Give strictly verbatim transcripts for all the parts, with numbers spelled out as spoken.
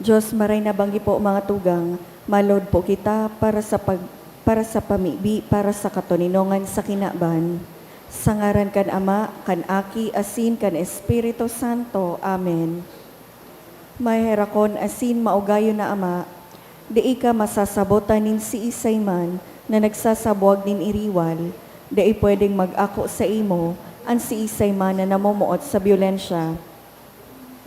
Diyos, maray na banggi po, mga tugang, malod po kita para sa pag-, para sa pamibi, para sa katoninongan sa kinaban. Sa ngaran kan Ama, kan Aki, asin kan Espiritu Santo. Amen. Maheherakon asin maugayon na Ama, dai ka masasabotan nin siisay man na nagsasabwag nin iriwal, dai pwedeng mag-ako saimo an siisay man na namomoot sa byolensya.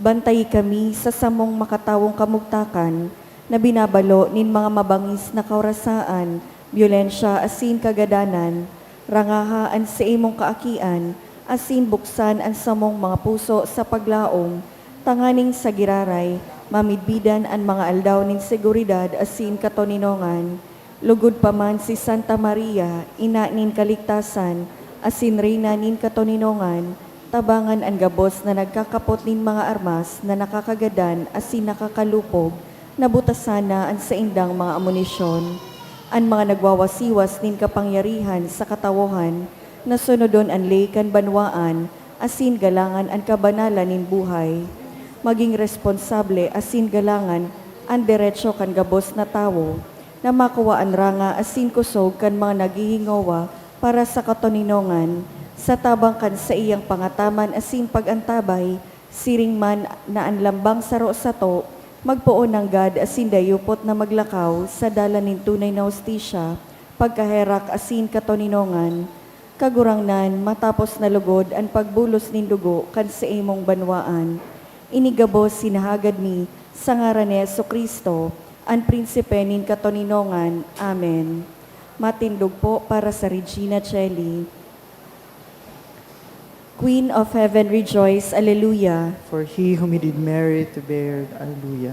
Bantayi kami sa samong makatawong kamugtakan na binabalo nin mga mabangis na kaorasaan, byolensya asin kagadanan. Rangaha an saimong kaakian asin buksan an samong mga puso sa paglaom, tanganing sa giraray, mamidbidan an mga aldaw nin seguridad asin katoninongan. Lugod pa man si Santa Maria, Ina nin Kaligtasan asin Reyna nin Katoninongan, tabangan an gabos na nagkakapot nin mga armas na nakakagadan asin nakakalupog, na butasan na an saindang mga amunisyon. An mga nagwawasiwas nin kapangyarihan sa katawohan, na sunodon an ley kan banwaan asin galangan an kabanalan nin buhay. Maging responsable asin galangan an deretso kan gabos na tawo, na makuwaan ranga asin kosog kan mga naghihingowa para sa katoninongan, sa tabang kan saiyang pangataman asin pag-antabay, siring man na an lambang saro sato magpoon nanggad asin dayupot na maglakaw sa dalan nin tunay na hustisya, pagkaherak asin katoninongan. Kagurangnan, matapos na lugod an pagbulos nin dugo kan saimong banwaan, ini gabos hinahagad mi sa ngaran ni Jesu-Cristo, An Prinsipe nin katoninongan. Amen. Matindog po para sa Regina Coeli. Queen of Heaven, rejoice. Alleluia. For he whom he did marry to bear. Alleluia.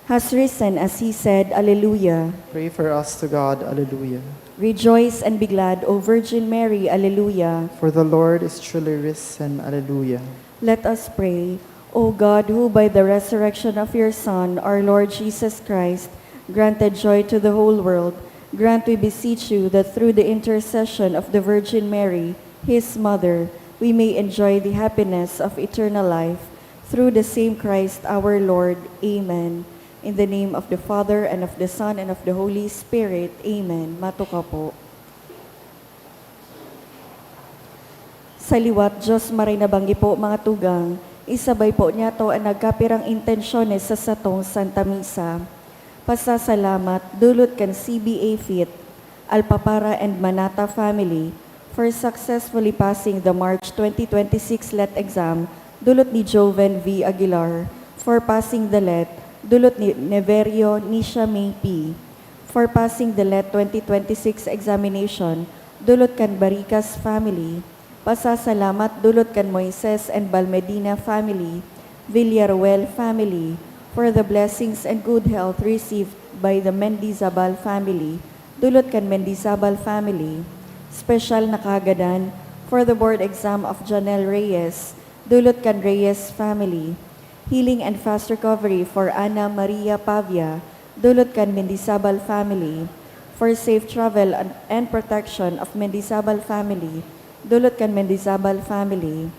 Has risen as he said. Alleluia. Pray for us to God. Alleluia. Rejoice and be glad, O Virgin Mary. Alleluia. For the Lord is truly risen. Alleluia. Let us pray. O God, who by the resurrection of your Son, our Lord Jesus Christ, granted joy to the whole world, grant, we beseech you, that through the intercession of the Virgin Mary, his mother, we may enjoy the happiness of eternal life. Through the same Christ our Lord. Amen. In the name of the Father, and of the Son, and of the Holy Spirit. Amen. Matukaw po. Sa liwat, Diyos maray na banggi po, mga tugang, isabay po niyato an nagkapirang intensyones sa satong Santa Misa. Pasasalamat, dulot kan C B A Fit, Alpapara and Manata family, for successfully passing the March twenty twenty-six let exam, dulot ni Joven V Aguilar, for passing the let, dulot ni Neverio Nisha May P, for passing the let twenty twenty-six examination, dulot kan Baricas family. Pasasalamat, dulot kan Moises and Balmedina family, Villaruel family, for the blessings and good health received by the Mendizabal family, dulot kan Mendizabal family. Special na kahagadan for the board exam of Janelle Reyes, dulot kan Reyes family. Healing and fast recovery for Ana Maria Pavia, dulot kan Mendizabal family. For safe travel and, and protection of Mendizabal family, dulot kan Mendizabal family.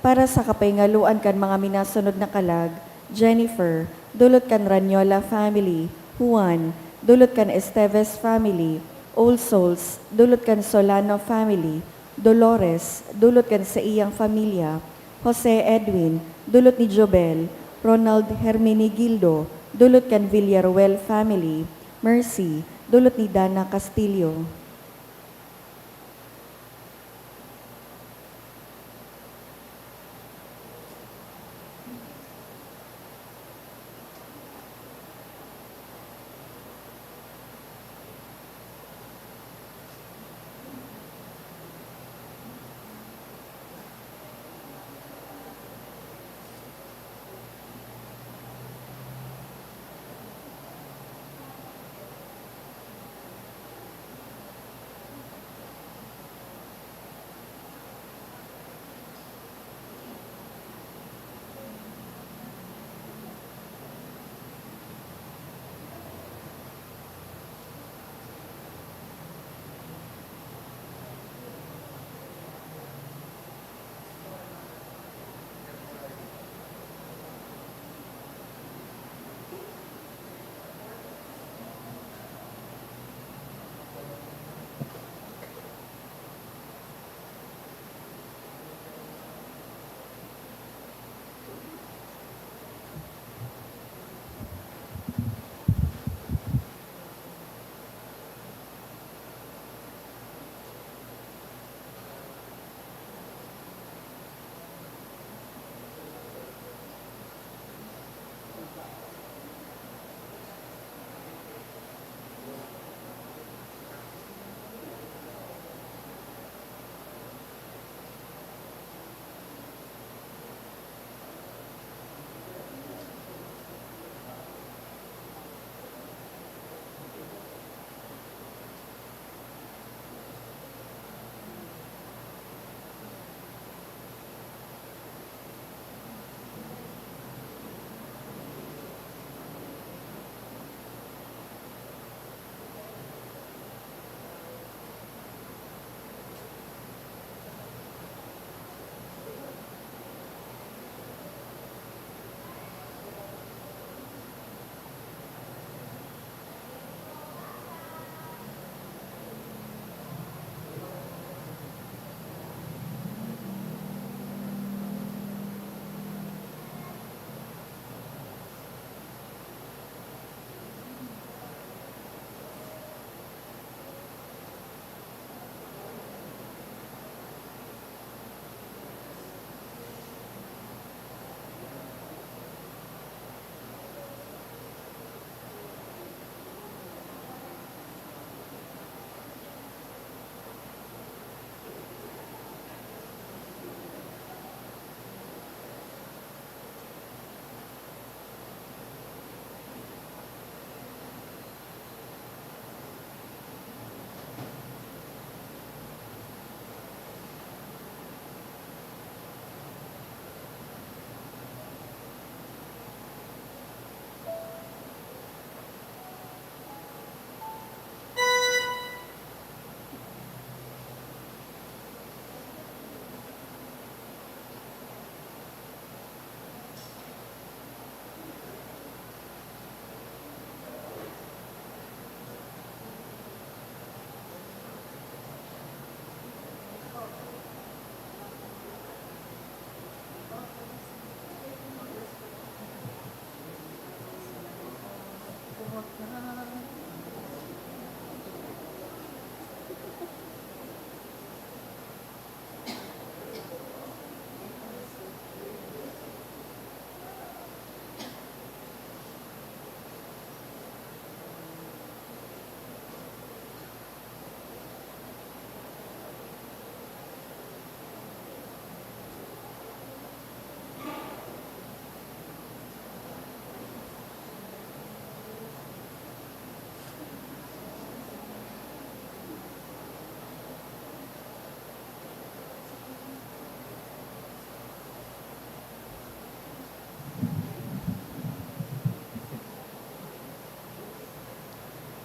Para sa kapahingaloan kan mga minasunod na kalag, Jennifer, dulot kan Ranyola family. Juan, dulot kan Esteves family. All Souls, dulot kan Solano family. Dolores, dulot kan saiyang pamilya. Jose Edwin, dulot ni Jobel. Ronald Hermenegildo, dulot kan Villaruel family. Mercy, dulot ni Dana Castillo.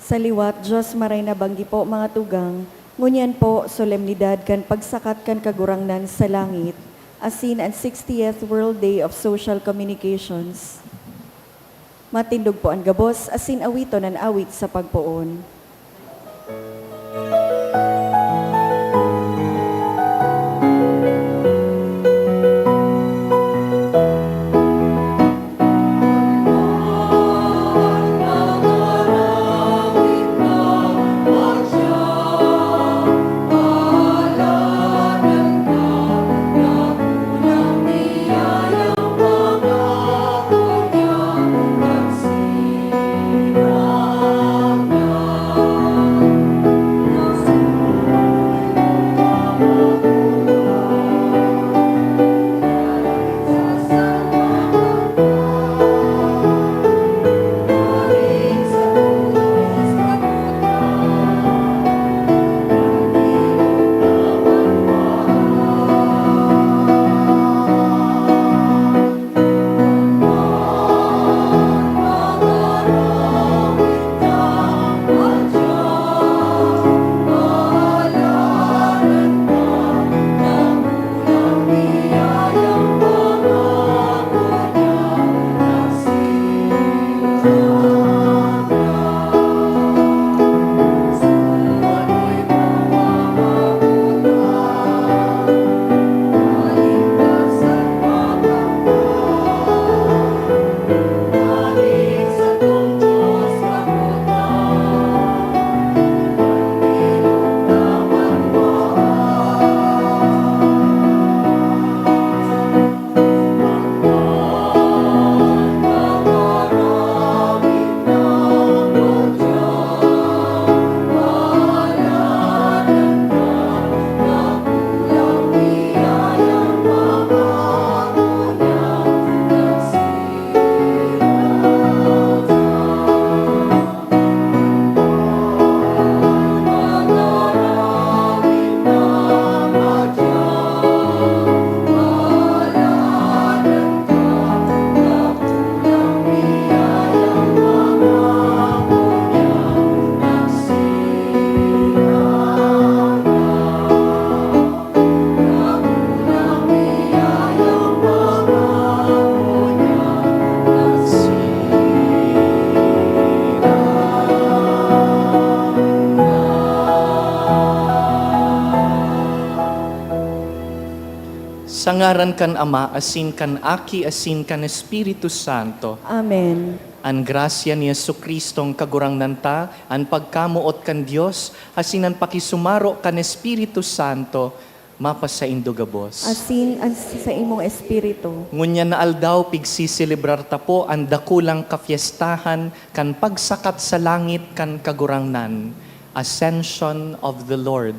Sa liwat, Diyos maray na banggi po, mga tugang, ngunyan po, solemnidad kan pagsakat kan Kagurangnan sa langit, asin an sixtieth World Day of Social Communications. Matindog po an gabos, asin awiton an awit sa pagpoon. Sa ngaran kan Ama, asin kan Aki, asin kan Espiritu Santo. Amen. An grasya ni Jesu-Cristong Kagurangnan ta, an pagkamoot kan Dios, asin an pakisumaro kan Espiritu Santo, mapasaindo gabos. Asin an sa imong espiritu. Ngunyan na aldaw, pigsiselebrar ta po an dakulang kapyestahan kan pagsakat sa langit kan Kagurangnan, Ascension of the Lord.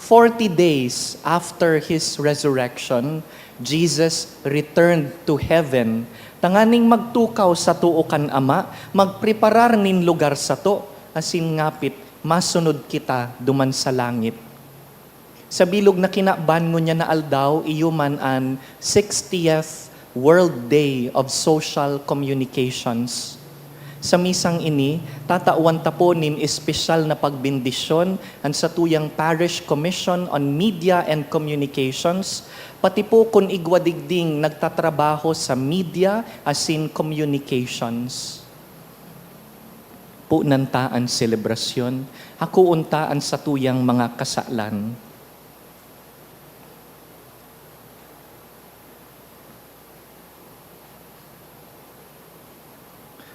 Forty days after his resurrection, Jesus returned to heaven, tanganing magtukaw sa too kan Ama, magpreparar nin lugar sato, asin ngapit masunod kita duman sa langit. Sa bilog na kinaban ngunyan na aldaw, iyo man an sixtieth World Day of Social Communications. Sa misang ini, tatawan ta po nin espesyal na pagbendisyon an satuyang Parish Commission on Media and Communications, pati po kun igwa digding nagtatrabaho sa media asin communications. Punan ta an selebrasyon, hakoon ta an satuyang mga kasalan.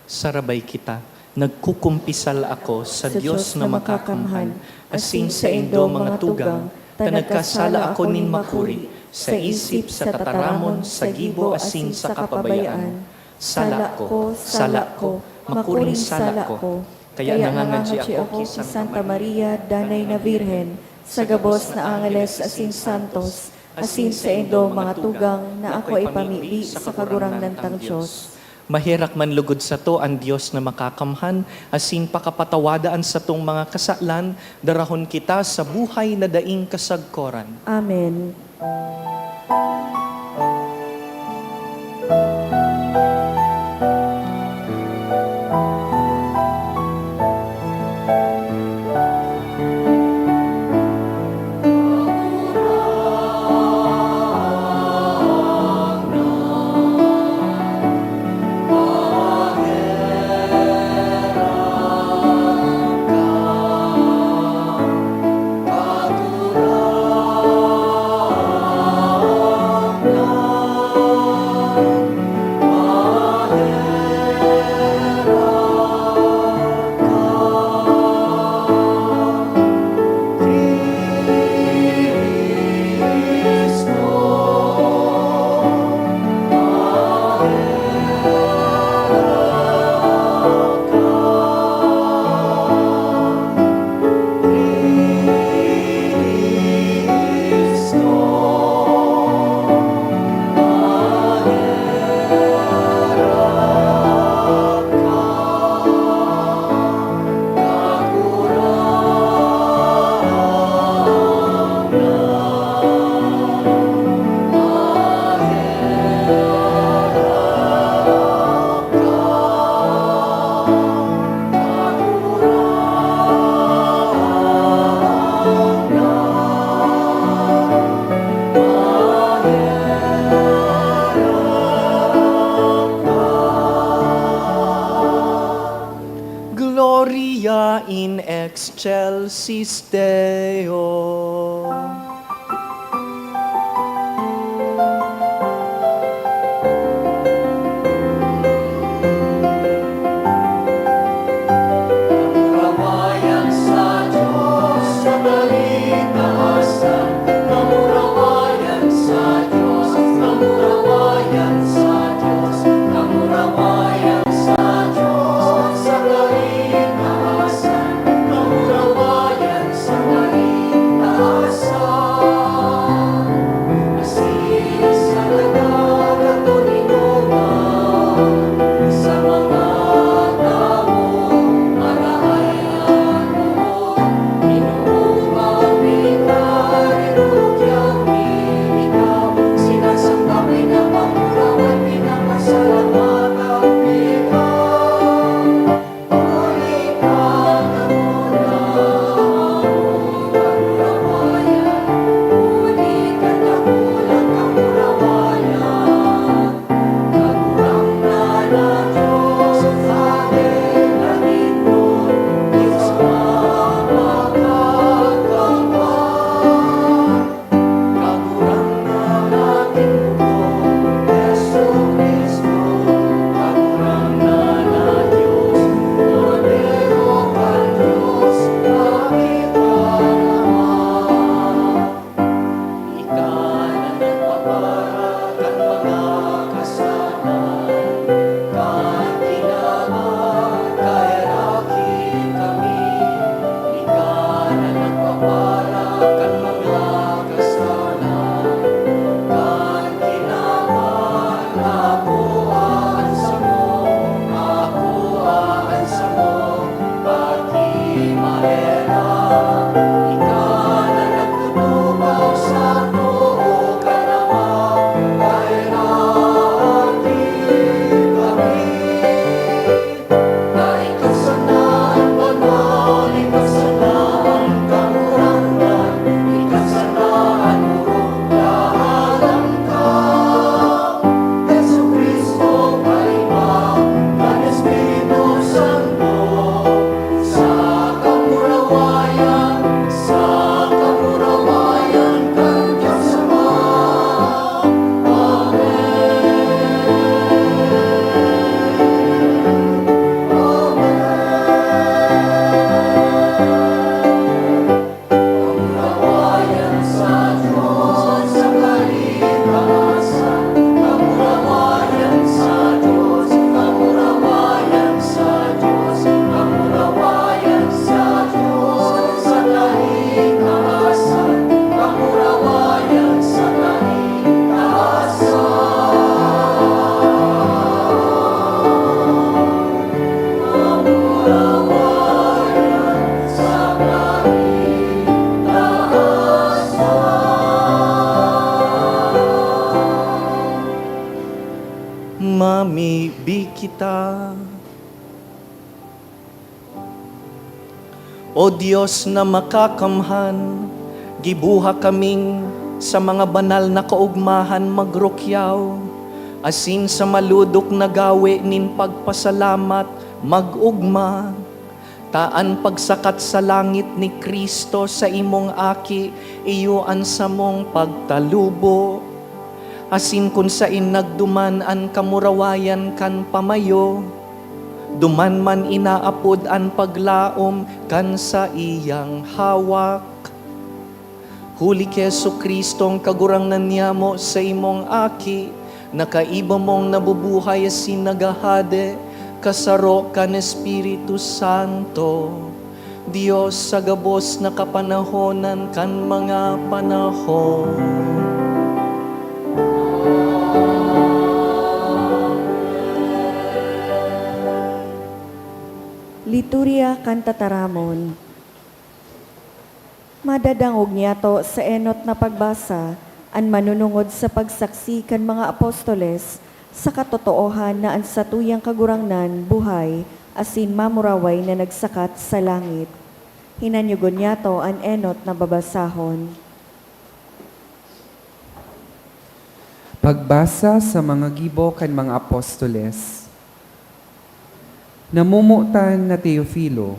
Sarabay kita. Nagkukumpisal ako sa Dios na makakamhan, asin saindo, mga tugang, ta nagkasala ako nin makuri, sa isip, sa tataramon, sa gibo, asin sa kapabayaan. Sala ko, sala ko, makuring sala ko. Kaya nangangadyi ako ki Santa Maria, Danay na Birhen, sa gabos na angeles asin santos, asin saindo, mga tugang, na ako ipamibi sa Kagurangnan tang Dios. Maherak man lugod sato an Dios na makakamhan, asin pakapatawada an satong mga kasalan, darahon kita sa buhay na daing kasagkoran. Amen. Gloria in excelsis Deo. O Dios na makakamhan, gibuha kaming sa mga banal na kaogmahan magrukyaw, asin sa malodok na gawe nin pagpasalamat mag-ogma, ta an pagsakat sa langit ni Cristo sa imong Aki iyo an samong pagtalubo. Asin kun sain nagduman an kamurawayan kan pamayo, duman man inaapod an paglaom kan saiyang hawak. Huli ki Jesu-Cristong Kagurangnan nyamo, saimong Aki, na kaiba mong nabubuhay asin naghahade, kasaro kan Espiritu Santo, Dios sa gabos na kapanahonan kan mga panahon. Liturya kan Tataramon. Madadangog niyato sa enot na pagbasa an manunungod sa pagsaksi kan mga apostoles sa katotoohan na an satuyang Kagurangnan buhay asin mamuraway na nagsakat sa langit. Hinanyogon niyato an enot na babasahon. Pagbasa sa mga gibo kan mga apostoles. Namomotan na Teofilo,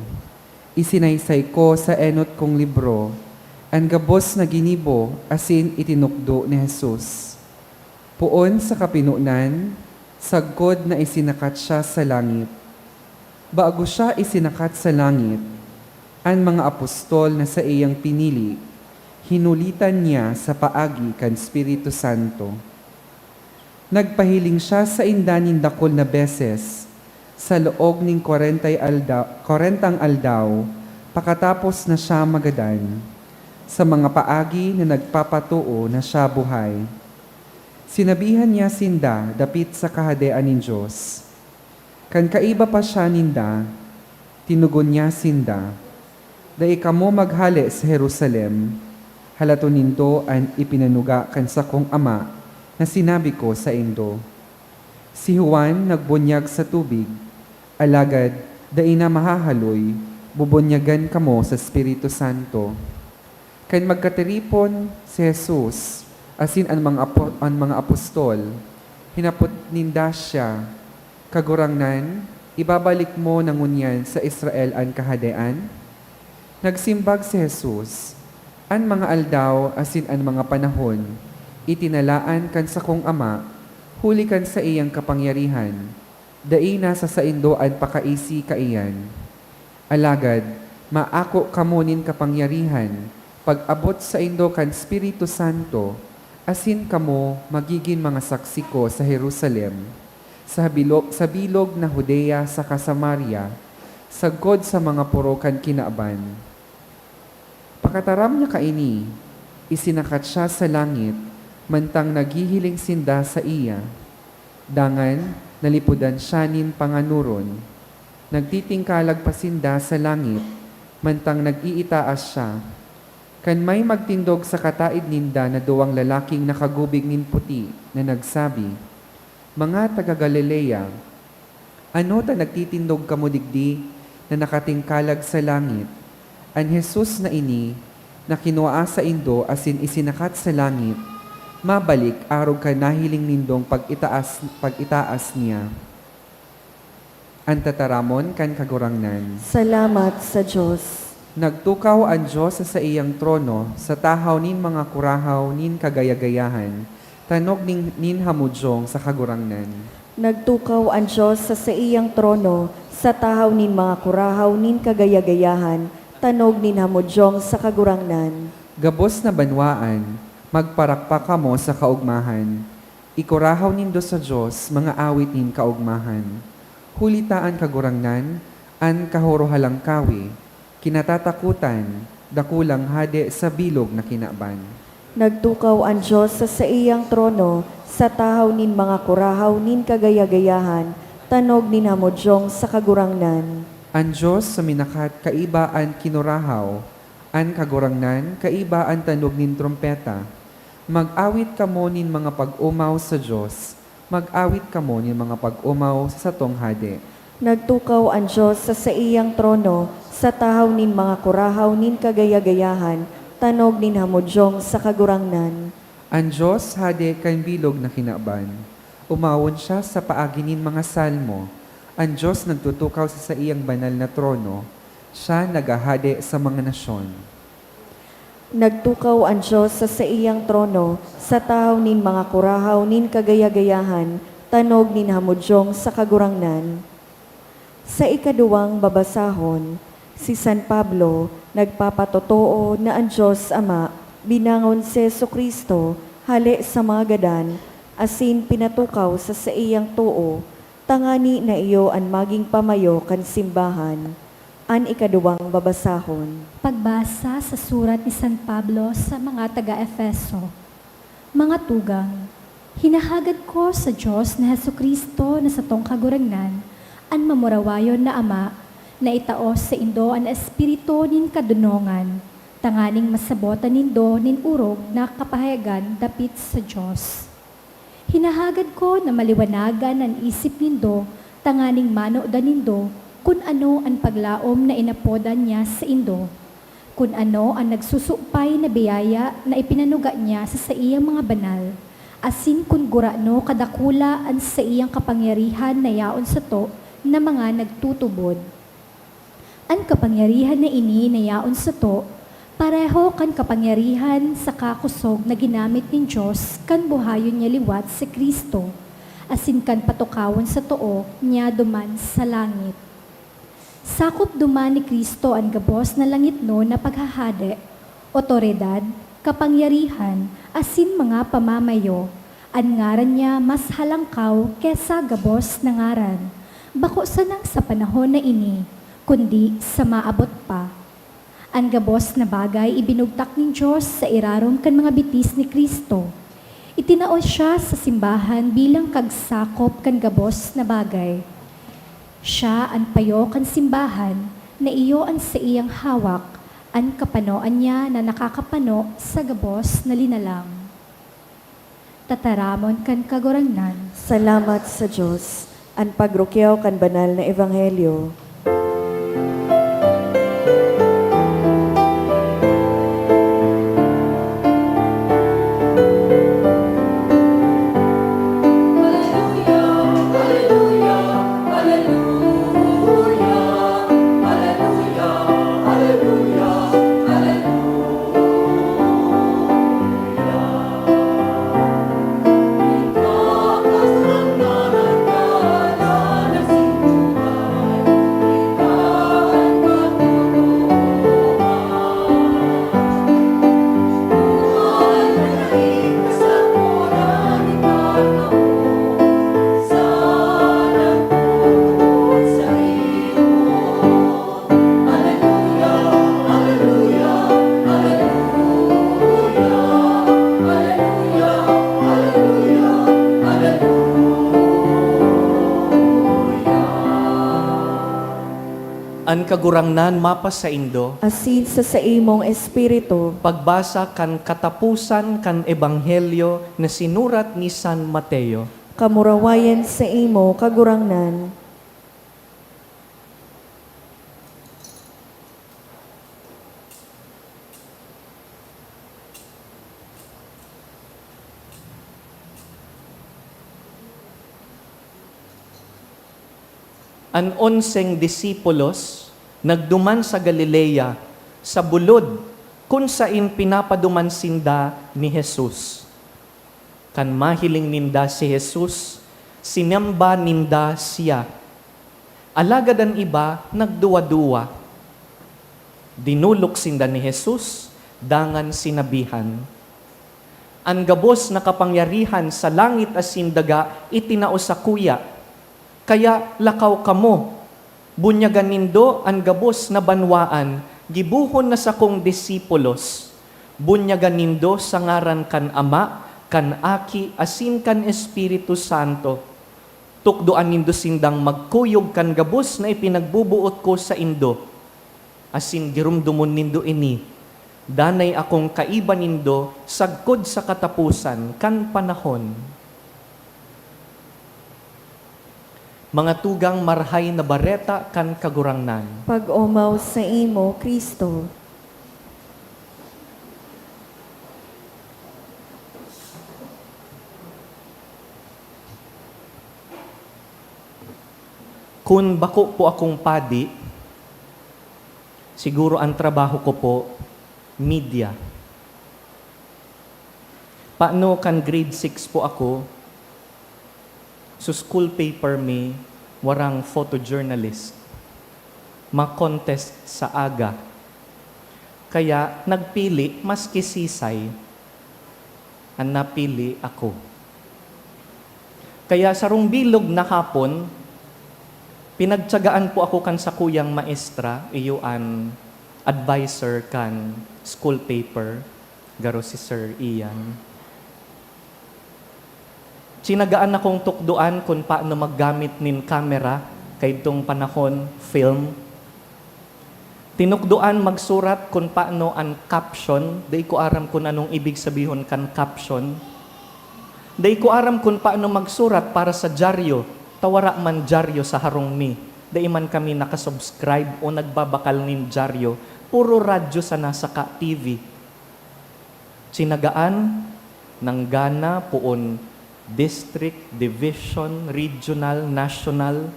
isinaysay ko sa enot kong libro an gabos na ginibo asin itinukdo ni Jesus. Poon sa kapinonan, sagkod na isinakat siya sa langit. Bago siya isinakat sa langit, an mga apostol na saiyang pinili, hinulitan niya sa paagi kan Espiritu Santo. Nagpahiling siya sainda nin dakul na beses sa laog nin kwarentay alda-, kwarentang aldaw pakatapos na siya magadan, sa mga paagi na nagpapatoo na siya buhay. Sinabihan niya sinda dapit sa Kahadean nin Dios. Kan kaiba pa siya ninda, tinugon niya sinda, "Dai kamo maghale sa Jerusalem. Halaton nindo an ipinanuga kan sakong Ama na sinabi ko saindo. Si Juan nagbunyag sa tubig, alagad dai na mahahaloy, bubunyagan kamo sa Espiritu Santo." Kan magkatiripon si Jesus asin an mga apo-, an mga apostol, hinapot ninda siya, "Kagurangnan, ibabalik mo na ngunyan sa Israel an Kahadean?" Nagsimbag si Jesus, "An mga aldaw asin an mga panahon itinalaan kan sakong Ama huli kan saiyang kapangyarihan. Dai na sa saindo an pakaisi kaiyan. Alagad maako kamo nin kapangyarihan pag-abot saindo kan Espiritu Santo, asin kamo magigin mga saksi ko sa Jerusalem, sa bilo-, sa bilog na Judea saka Samaria, sagkod sa mga poro kan kinaban." Pakataram niya kaini, isinakat siya sa langit, mantang naghihiling sinda saiya. Dangan, nalipodan siya nin panganoron. Nagtitingkalag pa sinda sa langit, mantang nag-iitaas siya. Kan may magtindog sa kataed ninda na duwang lalaking nakagubig nin puti na nagsabi, "Mga taga Galilea, ano ta nagtitindog kamo digdi na nakatingkalag sa langit? An Jesus na ini, na kinua saindo asin isinakat sa langit, mabalik arog kan nahiling nindong pag-itaas, pag-itaas niya." An tataramon kan Kagurangnan. Salamat sa Dios. Nagtukaw an Dios sa saiyang trono sa tahaw nin mga kurahaw nin kagayagayahan, tanog nin, nin hamodyong sa Kagurangnan. Nagtukaw an Dios sa saiyang trono sa tahaw nin mga kurahaw nin kagayagayahan, tanog nin hamodyong sa Kagurangnan. Gabos na banwaan, magparakpak kamo sa kaogmahan. Ikurahaw nindo sa Dios mga awit nin kaogmahan. Huli ta an Kagurangnan, an Kahorohalangkawe, kinatatakotan, dakulang hade sa bilog na kinaban. Nagtukaw an Dios sa saiyang trono sa tahaw nin mga kurahaw nin kagayagayahan, tanog nin hamodyong sa Kagurangnan. An Dios sa minakat kaiba an kinurahaw, an Kagurangnan kaiba an tanog nin trompeta. Mag-awit kamo nin mga pag-omaw sa Dios, Mag-awit kamo nin mga pag-omaw sa satong Hade. Nagtukaw an Dios sa saiyang trono, sa tahaw nin mga kurahaw nin kagaya-gayahan, tanog nin hamodyong sa Kagurangnan. An Dios, Hade kan bilog na kinaban. Omawon siya sa paagi nin mga salmo. An Dios nagtutukaw sa saiyang banal na trono. Siya naghahade sa mga nasyon. Nagtukaw an Dios sa saiyang trono, sa tahaw nin mga kurahaw nin kagaya-gayahan, tanog nin hamodyong sa Kagurangnan. Sa ikaduwang babasahon, si San Pablo nagpapatotoo na an Dios Ama binangon si Jesu-Cristo hale sa mga gadan asin pinatukaw sa saiyang too, tangani na iyo an magin pamayo kan simbahan. An ikaduwang babasahon. Pagbasa sa surat ni San Pablo sa mga taga-Efeso. Mga tugang, hinahagad ko sa Dios na Jesu-Cristo na satong Kagurangnan, an mamurawayon na Ama, na itao saindo an espiritu nin kadonongan, tanganing masabotan nindo nin orog na kapahayagan dapit sa Dios. Hinahagad ko na maliwanagan an isip nindo, tanganing manodan nindo kun ano an paglaom na inapodan niya saindo, kun ano an nagsusupay na biyaya na ipinanuga niya sa saiyang mga banal, asin kun gurano kadakula an saiyang kapangyarihan na yaon sato na mga nagtutubod. An kapangyarihan na ini na yaon sato, pareho kan kapangyarihan sa kakosog na ginamit nin Dios kan buhayon niya liwat si Cristo, asin kan patukawon sa too niya duman sa langit. Sakop duman ni Cristo an gabos na langitnon na paghahade, otoridad, kapangyarihan, asin mga pamamayo. An ngaran niya mas halangkaw ki sa gabos na ngaran, bako sanang sa panahon na ini, kundi sa maabot pa. An gabos na bagay ibinugtak nin Dios sa irarom kan mga bitis ni Cristo. Itinao siya sa simbahan bilang kagsakop kan gabos na bagay. Siya an payo kan simbahan na iyo an saiyang hawak, an kapanoan niya na nakakapano sa gabos na linalang. Tataramon kan Kagurangnan. Salamat sa Dios. An pagrukyaw kan banal na ebanghelyo. An Kagurangnan mapasaindo. Asin sa saimong espiritu. Pagbasa kan kataposan kan Ebanghelyo na sinurat ni San Mateo. Kamurawayan saimo, Kagurangnan. An onseng disipulos nagduman sa Galilea, sa bulod kun saen pinapaduman sinda ni Jesus. Kan mahiling ninda si Jesus, sinamba ninda siya. Alagad an iba nagduwa-duwa. Dinolok sinda ni Jesus, dangan sinabihan, "An gabos na kapangyarihan sa langit asin daga itinao sakuya. Kaya lakaw kamo, bunyagan nindo an gabos na banwaan, gibohon na sakong disipulos. Bunyagan nindo sa ngaran kan Ama, kan Aki, asin kan Espiritu Santo. Tukdoan nindo sindang magkuyog kan gabos na ipinagboboot ko saindo. Asin giromdomon nindo ini, danay akong kaiba nindo sagkod sa kataposan kan panahon." Mga tugang, Marahay na Bareta kan Kagurangnan. Pag-omaw saimo, Cristo. Kun bako po akong padi, siguro ang trabaho ko po, media. Paano kan grade six po ako, sa school paper mi, warang photojournalist. Ma-contest sa aga. Kaya nagpili, maski sisay, ang napili ako. Kaya sarong bilog na hapon, pinagtyagaan po ako kan sakuyang maestra, iyo an adviser kan school paper, garo si Sir Ian. Tinagaan akong tukdoan kun paano maggamit nin kamera, kaidtong panahon, film. Tinukdoan magsurat kun paano an caption, dai ko aram kun anong ibig sabihon kan caption. Dai ko aram kun paano magsurat para sa dyaryo, ta wara man dyaryo sa harong mi. Dai man kami nakasubscribe o nagbabakal nin dyaryo, puro radyo sana saka T V. Tinagaan, nanggana, poon district, division, regional, national.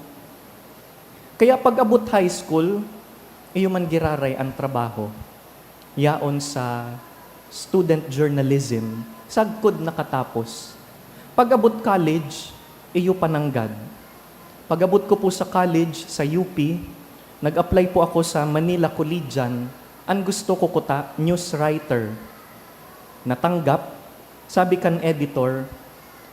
Kaya pag-abot high school, iyo man giraray an trabaho. Yaon sa student journalism, sagkod nakatapos. Pag-abot college, iyo pa nanggad. Pag-abot ko po sa college, sa U P, nag-apply po ako sa Manila Collegian. An gusto ko kuta, news writer. Natanggap, sabi kan editor,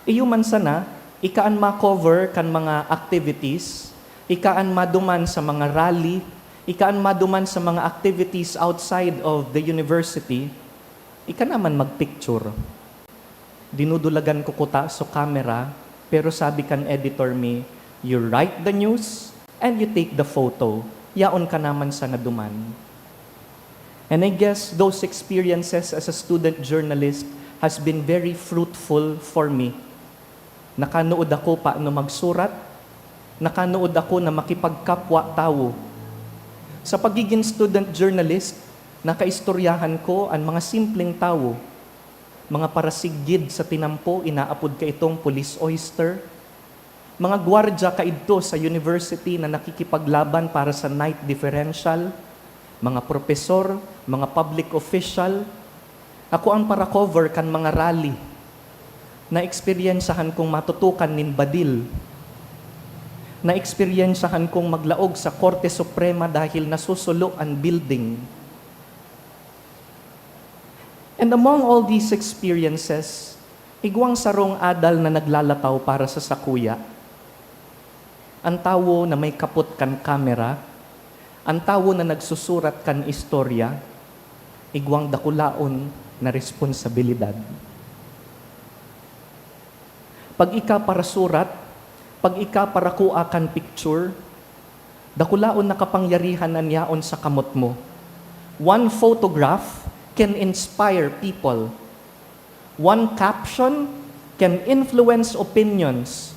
"Iyo man sana, ika an ma-cover kan mga activities, ika an maduman sa mga rally, ika an maduman sa mga activities outside of the university, ika naman magpicture." Dinudulagan ko kuta so camera, pero sabi kan editor mi, "You write the news and you take the photo. Yaon ka naman sana duman." And I guess those experiences as a student journalist has been very fruitful for me. Nakanood ako paano magsurat, nakanood ako na makipagkapwa-tawo. Sa pagiging student journalist, nakaistoryahan ko an mga simpleng tawo, mga parasigid sa tinampo, inaapod kaitong police oyster, mga gwardya kaidto sa university na nakikipaglaban para sa night differential, mga propesor, mga public official. Ako an para-cover kan mga rally. Naeksperyensyahan kong matutukan nin badil. Naeksperyensyahan kong maglaog sa Korte Suprema dahil nasusulo an building. And among all these experiences, igwang sarong adal na naglalataw para sa sakuya. An tawo na may kapot kan kamera, an tawo na nagsusurat kan istorya, igwang dakulaon na responsabilidad. Pag ika parasurat, pag ika parakua kan picture, dakulaon na kapangyarihan an yaon sa kamot mo. One photograph can inspire people. One caption can influence opinions.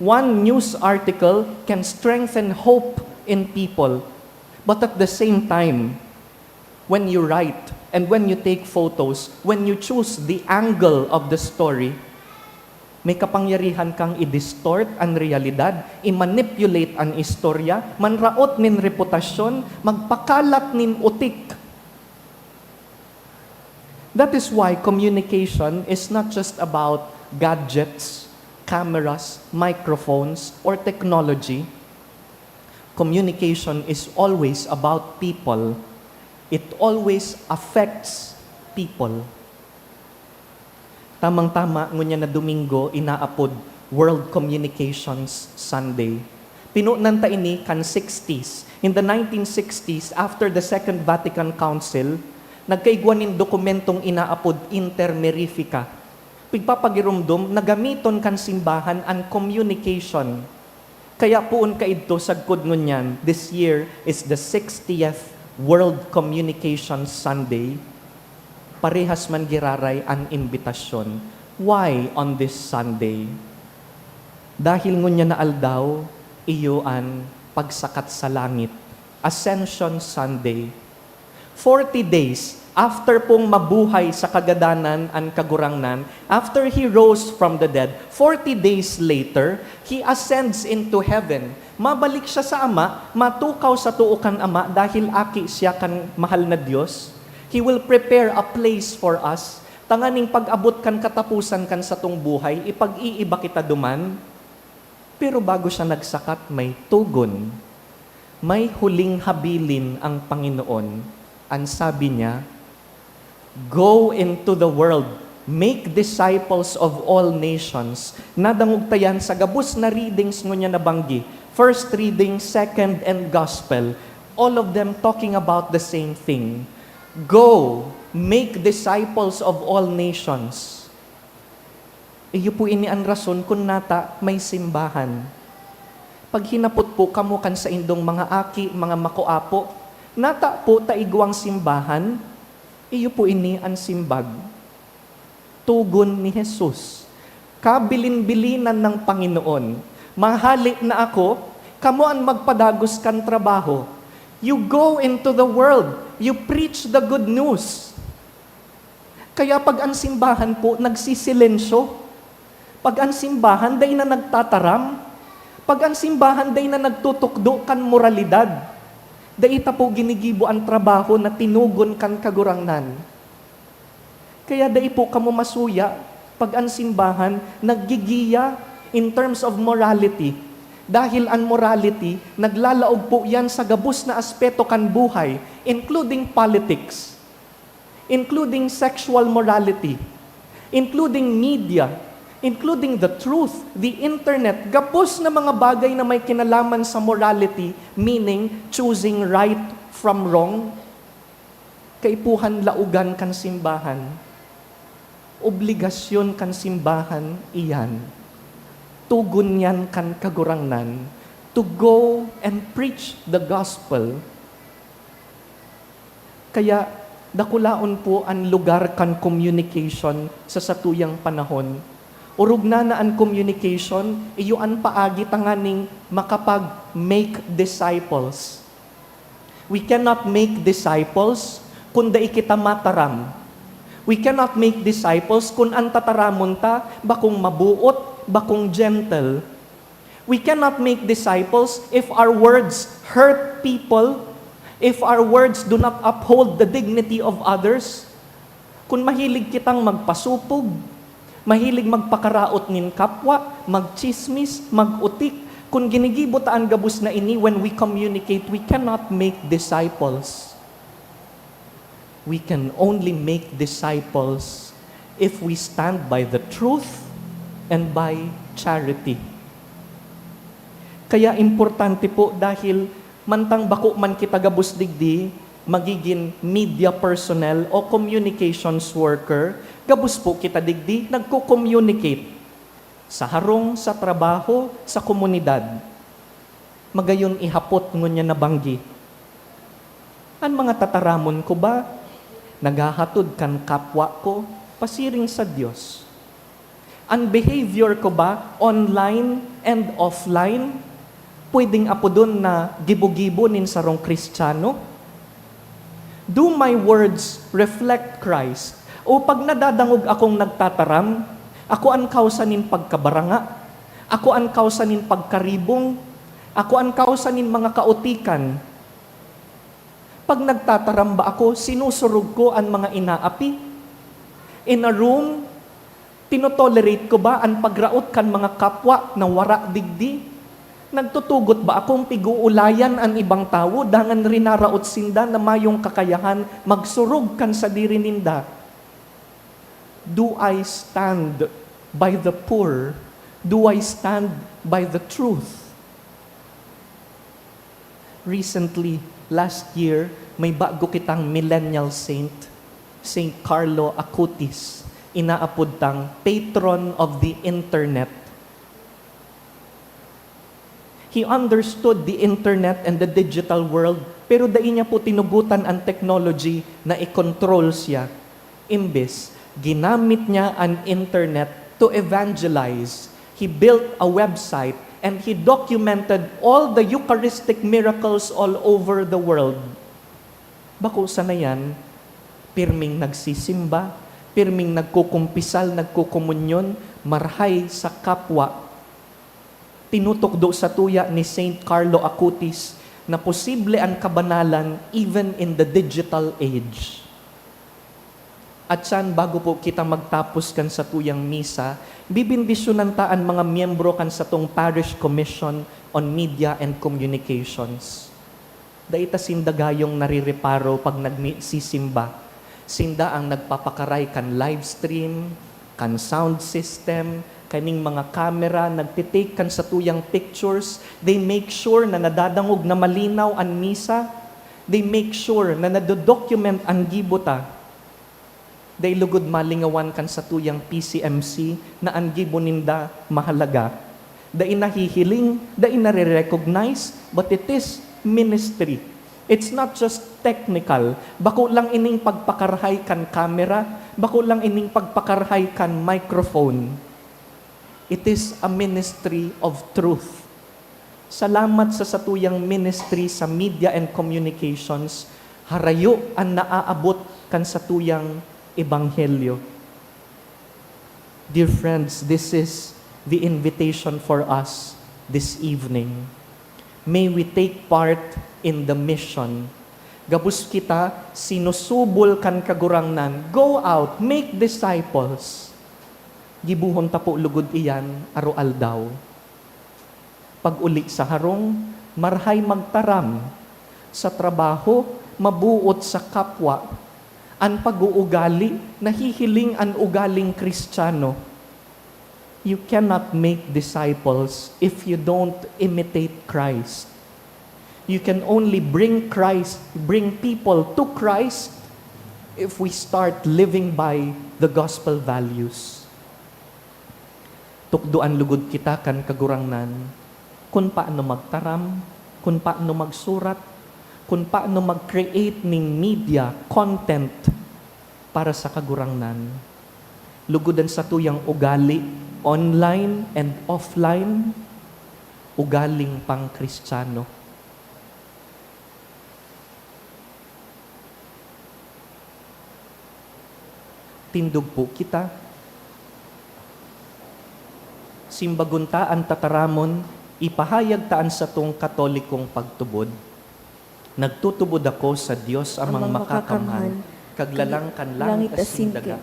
One news article can strengthen hope in people. But at the same time, when you write and when you take photos, when you choose the angle of the story, may kapangyarihan kang i-distort an realidad, i-manipulate an istorya, manraot nin reputasyon, magpakalat nin utik. That is why communication is not just about gadgets, cameras, microphones, or technology. Communication is always about people. It always affects people. Tamang-tama, ngunyan na Domingo, inaapod World Communications Sunday. Pinunan ta ini kan sixties. In the nineteen sixties, after the Second Vatican Council, nagkaigwa nin dokumentong inaapod Inter Mirifica. Pigpapagiromdom na gamiton kan simbahan an communication. Kaya poon kaidto sagkod ngunyan, this year is the sixtieth World Communications Sunday. Parehas man giraray an imbitasyon. Why on this Sunday? Dahil ngunyan na aldaw, Iyo an pagsakat sa langit, Ascension Sunday. Forty days after pong mabuhay sa kagadanan an Kagurangnan, after He rose from the dead, forty days later, He ascends into heaven. Mabalik siya sa Ama, matukaw sa too kan Ama dahil aki siya kan mahal na Dios. He will prepare a place for us, tanganing pag-abot kan kataposan kan satong buhay, ipag-iiba kita duman. Pero bago siya nagsakat, may togon. May huling habilin ang Panginoon. An sabi niya, "Go into the world, make disciples of all nations." Nadangog ta yan sa gabos na readings ngunyan na banggi. First reading, second, and gospel. All of them talking about the same thing. "Go, make disciples of all nations." Iyo po ini an rason kun nata may simbahan. Paghinapot po kamo kan saindong mga aki, mga makoapo, "Nata po ta igwang simbahan?" Iyo po ini an simbag. Togon ni Jesus, "Kabilin-bilinan ng Panginoon, mahale na ako, kamo an magpadagos kan trabaho. You go into the world, you preach the good news." Kaya pag an simbahan po nagsisilensyo, pag an simbahan dai na nagtataram, pag an simbahan dai na nagtutukdo kan moralidad, dai ta po ginigibo an trabaho na tinugon kan Kagurangnan. Kaya dai po kamo masuya pag an simbahan naggigiya in terms of morality, dahil an morality naglalaog po yan sa gabos na aspeto kan buhay, including politics, including sexual morality, including media, including the truth, the internet, gabos na mga bagay na may kinalaman sa morality, meaning choosing right from wrong. Kaipuhan laogan kan simbahan. Obligasyon kan simbahan iyan. Togon niyan kan Kagurangnan to go and preach the gospel. Kaya, dakulaon po an lugar kan communication sa satuyang panahon. Orog na na an communication, iyo an paagi tanganing makapag-make disciples. We cannot make disciples kun dai kita mataram. We cannot make disciples kun an tataramon ta bakong mabuot, bakong gentle. We cannot make disciples if our words hurt people, if our words do not uphold the dignity of others. Kun mahilig kitang magpasupog, mahilig magpakaraot nin kapwa, magtsismis, mag-utik, kun ginigibo ta an gabos na ini, when we communicate, we cannot make disciples. We can only make disciples if we stand by the truth and by charity. Kaya importante po dahil mantang bako man kita gabos digdi magigin media personnel o communications worker, gabos po kita digdi nagko-communicate sa harong, sa trabaho, sa komunidad. Magayon ihapot ngunyan na banggi, an mga tataramon ko ba naghahatod kan kapwa ko pasiring sa Dios? An behavior ko ba online and offline pwedeng apodon na gibo-gibo nin sarong Kristiyano? Do my words reflect Christ? O pag nadadangog akong nagtataram, ako an kawsa nin pagkabaranga? Ako an kawsa nin pagkaribong? Ako an kawsa nin mga kaotikan? Pag nagtataram ba ako, sinusurog ko an mga inaapi? In a room, tinotolerate ko ba an pagraot kan mga kapwa na wara digdi? Nagtutugot ba akong pig-uulayan an ibang tawo dangan rinaraot sinda na mayong kakayahan magsurog kan sadiri ninda? Do I stand by the poor? Do I stand by the truth? Recently, last year, may bago kitang millennial saint, Saint Carlo Acutis. Inaapod tang patron of the internet. He understood the internet and the digital world, pero dai niya po tinugotan an technology na i-control siya. Imbes, ginamit niya an internet to evangelize. He built a website And he documented all the Eucharistic miracles all over the world. Bako sana yan, pirming nagsisimba, pirming nagkukumpisal, nagkukomunyon, marhay sa kapwa. Tinutukdo satuya ni Saint Carlo Acutis na posible an kabanalan even in the digital age. At siyan, bago po kita magtapos kan satuyang misa, bibindisyonan ta an mga miyembro kan satong Parish Commission on Media and Communications. Dai ta sinda gayong narireparo pag nagsisimba. Sinda ang nagpapakaray kan live stream, kan sound system, kaning mga camera, nagtitake kan satuyang pictures. They make sure na nadadangog na malinaw an misa. They make sure na nadodocument an gibo ta. Dai lugod malingawan kan satuyang P C M C na an gibo ninda mahalaga. Dai nahihiling, dai nare-recognize, but it is ministry. It's not just technical. Bako lang ining pagpakarahay kan camera, bako lang ining pagpakarahay kan microphone. It is a ministry of truth. Salamat sa satuyang ministry sa media and communications, harayo an naaabot kan satuyang ebanghelyo. Dear friends, this is the invitation for us this evening. May we take part in the mission. Gabos kita sinusubol kan Kagurangnan, "Go out, make disciples." Gibohon ta po lugod iyan aroaldaw. Pag-uli sa harong, marahay magtaram. Sa trabaho, mabuot sa kapwa. An pag-uugali, nahihiling an ugaling Kristiyano. You cannot make disciples if you don't imitate Christ. You can only bring Christ, bring people to Christ if we start living by the gospel values. Tukdoan lugod kita kan Kagurangnan kun paano magtaram, kun paano magsurat, kun paano mag-create ning media content para sa Kagurangnan. Lugod an satuyang ugali, online and offline, ugaling pang-Kristiyano. Tindog po kita. Simbagon ta an tataramon, ipahayag ta an satong Katolikong pagtubod. Nagtutubod ako sa Dios Amang Amang Makakamhan, Makakamhan, kag lalang kan langit asin daga.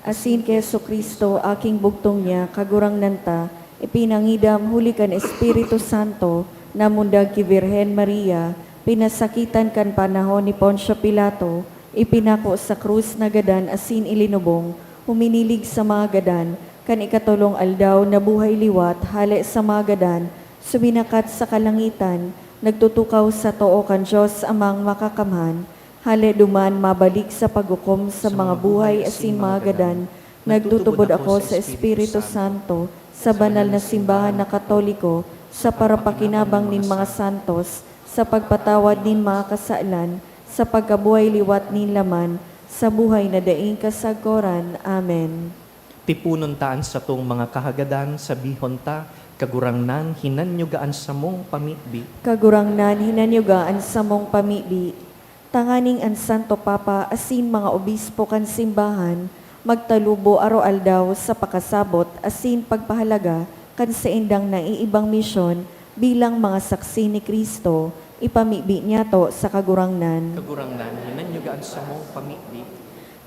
Asin ki Jesu-Cristo, aking bugtong niya, Kagurangnan ta, ipinangidam huli kan Espiritu Santo, namundag ki Birhen Maria, pinasakitan kan panahon ni Poncio Pilato, ipinako sa krus, nagadan asin ilinubong, huminilig sa mga gadan, kan ikatolong aldaw nabuhay liwat hale sa mga gadan, suminakat sa kalangitan, nagtutukaw sa too kan Dios Amang Makakamhan, hale duman mabalik sa paghukom sa mga buhay asin mga gadan. Nagtutubod ako sa Espiritu Santo, sa banal na simbahan na Katoliko, sa parapakinabang nin mga santos, sa pagpatawad nin mga kasalan, sa pagkabuhay liwat nin laman, sa buhay na daing kasagkoran. Amen. Tiponon ta an satong mga kahagadan, sabihon ta, "Kagurangnan, hinanyuga an samong pamibi." Kagurangnan, hinanyuga an samong pamibi. Tanganing an Santo Papa asin mga obispo kan simbahan magtalubo aroaldaw sa pakasabot asin pagpahalaga kan saindang naiibang misyon bilang mga saksi ni Cristo, ipamibi niyato sa Kagurangnan. Kagurangnan, hinanyuga an samong pamibi.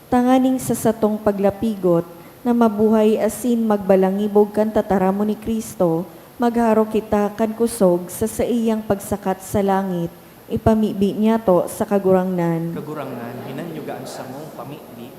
Tanganing sa satong paglapigot na mabuhay asin magbalangibog kan tataramon ni Cristo, magharo kita kan kusog sa saiyang pagsakat sa langit, ipamibi niyato sa Kagurangnan. Kagurangnan, hinanyuga an samong pamibi.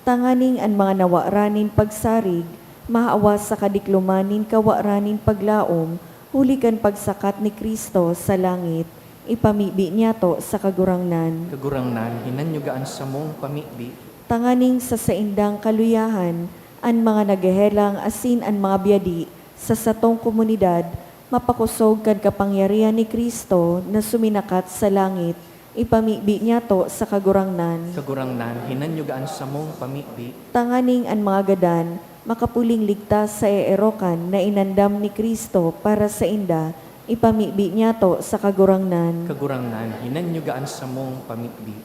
Tanganing an mga nawaran nin pagsarig mahawa sa kadikloman nin kawaran nin paglaom huli kan pagsakat ni Cristo sa langit, ipamibi niyato sa Kagurangnan. Kagurangnan, hinanyuga an samong pamibi. Tanganing sa saindang kaluyahan, an mga naghehelang asin an mga biyadi sa satong komunidad mapakosog kan kapangyarihan ni Cristo na suminakat sa langit, ipamibi niyato sa Kagurangnan. Kagurangnan, hinanyuga an samong pamibi. Tanganing an mga gadan Makapuling ligtas sa eerokan na inandam ni Cristo para sainda, ipamibi niyato sa Kagurangnan. Kagurangnan, hinanyuga an samong pamibi.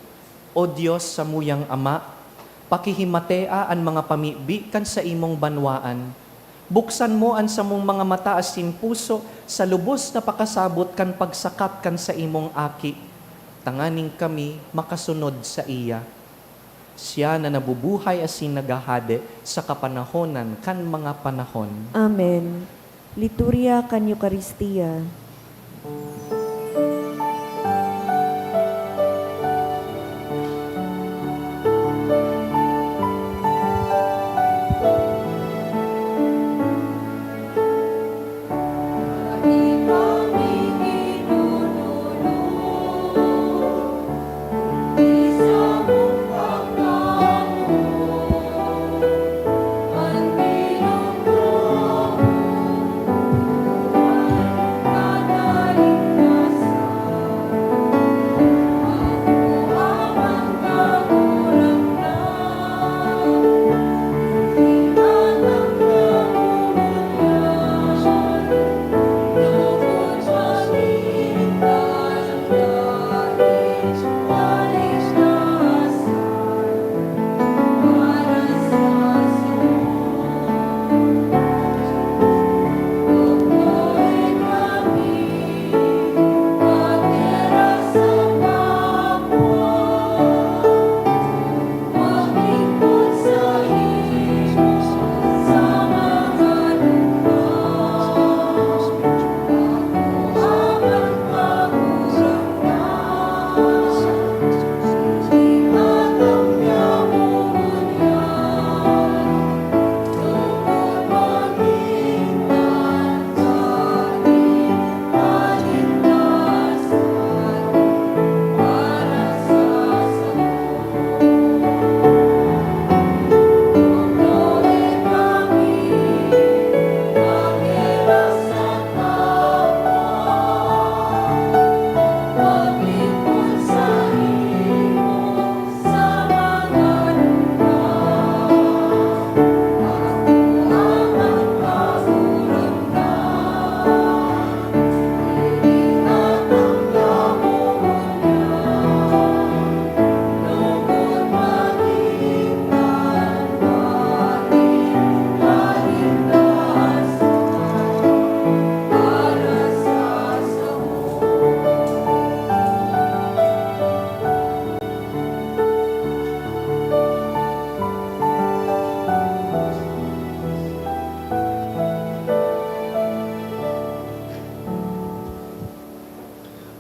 O Dios, samuyang Ama, pakihimatea an mga pamibi kan saimong banwaan. Buksan mo an samong mga mata asin puso sa lubos na pakasabot kan pagsakat kan saimong Aki, tanganing kami makasunod saiya. Siya na nabubuhay asin naghahade sa kapanahonan kan mga panahon. Amen. Liturya kan Eukaristia.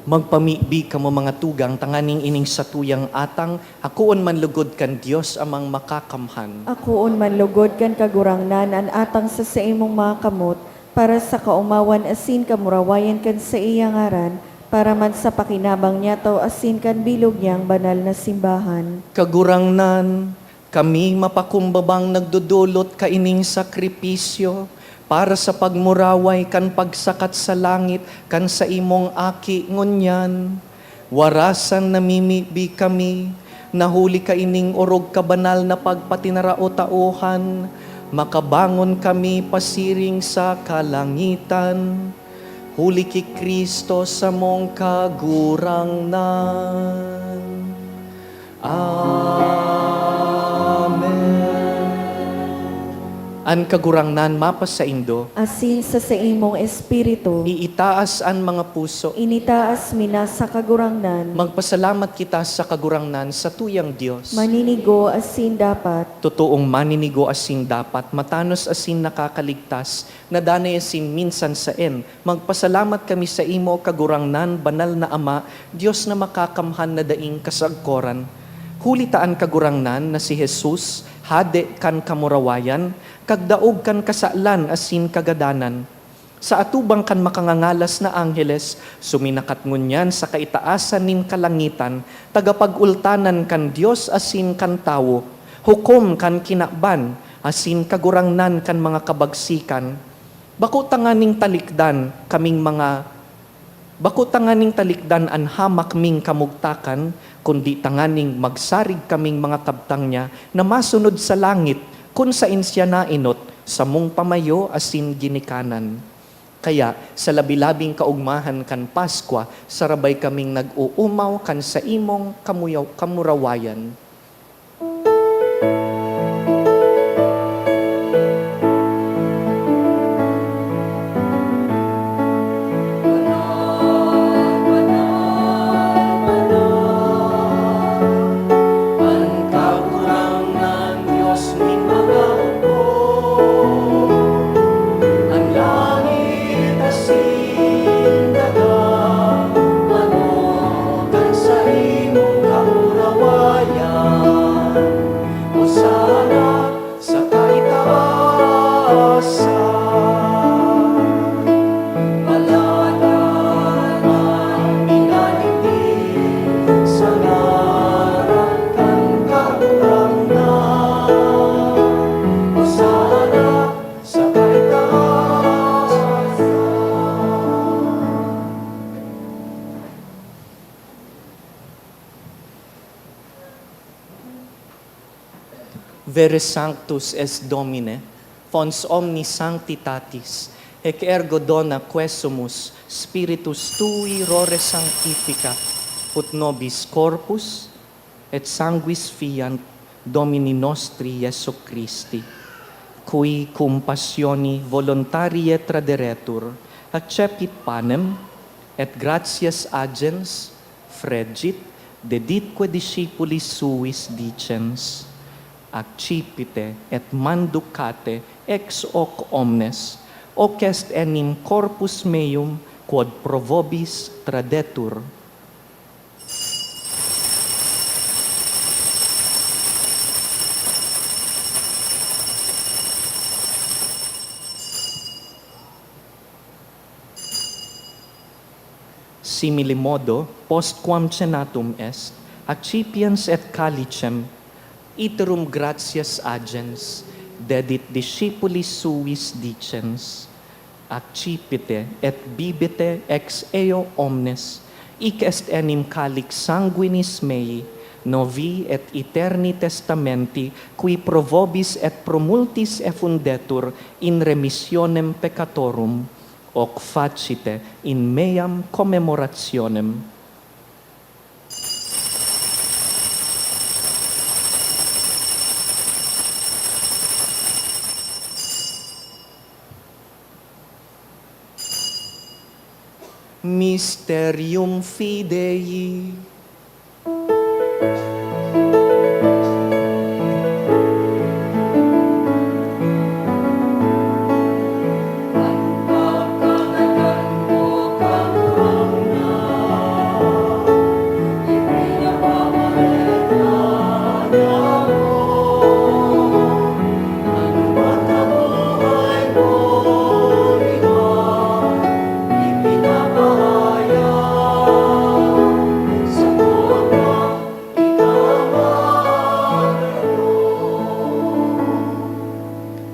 Magpamibi kamo, mga tugang, tanganing ining satuyang atang akoon man lugod kan Dios Amang Makakamhan. Akoon man lugod kan Kagurangnan an atang sa saimong mga kamot, para sa kaomawan asin kamurawayan kan saiyang ngaran, para man sa pakinabang niyato asin kan bilog niyang banal na simbahan. Kagurangnan, kami mapakumbabang nagdodolot kaining sakripisyo para sa pagmuraway kan pagsakat sa langit kan saimong Aki ngunyan. Warasan namimibi kami, na huli kaining orog kabanal na pagpatinarao-taohan, makabangon kami pasiring sa kalangitan. Huli ki Cristo samong Kagurangnan. Amen. An Kagurangnan mapasaindo. Asin sa saimong espiritu. Iitaas an mga puso. Initaas mi na sa Kagurangnan. Magpasalamat kita sa Kagurangnan, satuyang Dios. Maninigo asin dapat. Totoong maninigo asin dapat, matanos asin nakakaligtas, na danay asin minsan saen. Magpasalamat kami saimo, Kagurangnan, Banal na Ama, Dios na Makakamhan na daing kasagkoran. Huli ta an Kagurangnan na si Jesus, Hade kan kamurawayan, kagdaog kan kasalan asin kagadanan. Sa atubang kan makangangalas na angheles, suminakat ngunyan sa kaitaasan nin kalangitan, tagapag-ultanan kan Dios asin kan tawo, hukom kan kinaban asin kagurangnan kan mga kabagsikan. Bako tanganing talikdan kaming mga, bako tanganing talikdan an hamak ming kamugtakan, kundi tanganing magsarig kaming mga kabtang niya na masunod sa langit, kun saen siya naenot, samong pamayo asin ginikanan. Kaya, sa labi-labing kaogmahan kan Paskwa, sarabay kaming nag-oomaw kan saimong kamuyaw-, kamurawayan. An Kagurangnan, Dios nin mga hukbo, an langit asin daga, manotan sa imong kamurawayan. Hosana sa kaitaasan. Maladan an minadigdi sa ngaran kan Kagurangnan. Hosana sa kaitaasan. Vere sanctus es Domine, fons omni sanctitatis, ec ergo dona quesumus Spiritus tui rore sanctifica, ut nobis corpus et sanguis fiant Domini nostri Jesu Christi, qui cum passioni voluntarie traderetur, accepit panem, et gratias agens, fregit, deditque discipulis suis dicens: Accipite et manducate ex hoc omnes, hoc est enim corpus meum, quod pro vobis tradetur. Simili modo, postquam cenatum est, accipiens et calicem, iterum gratias agens, dedit discipulis suis dicens: Accipite et bibite ex eo omnes, hic est enim calix sanguinis mei, novi et aeterni testamenti, qui pro vobis et pro multis effundetur in remissionem peccatorum, hoc facite in meam commemorationem. Mysterium Fidei.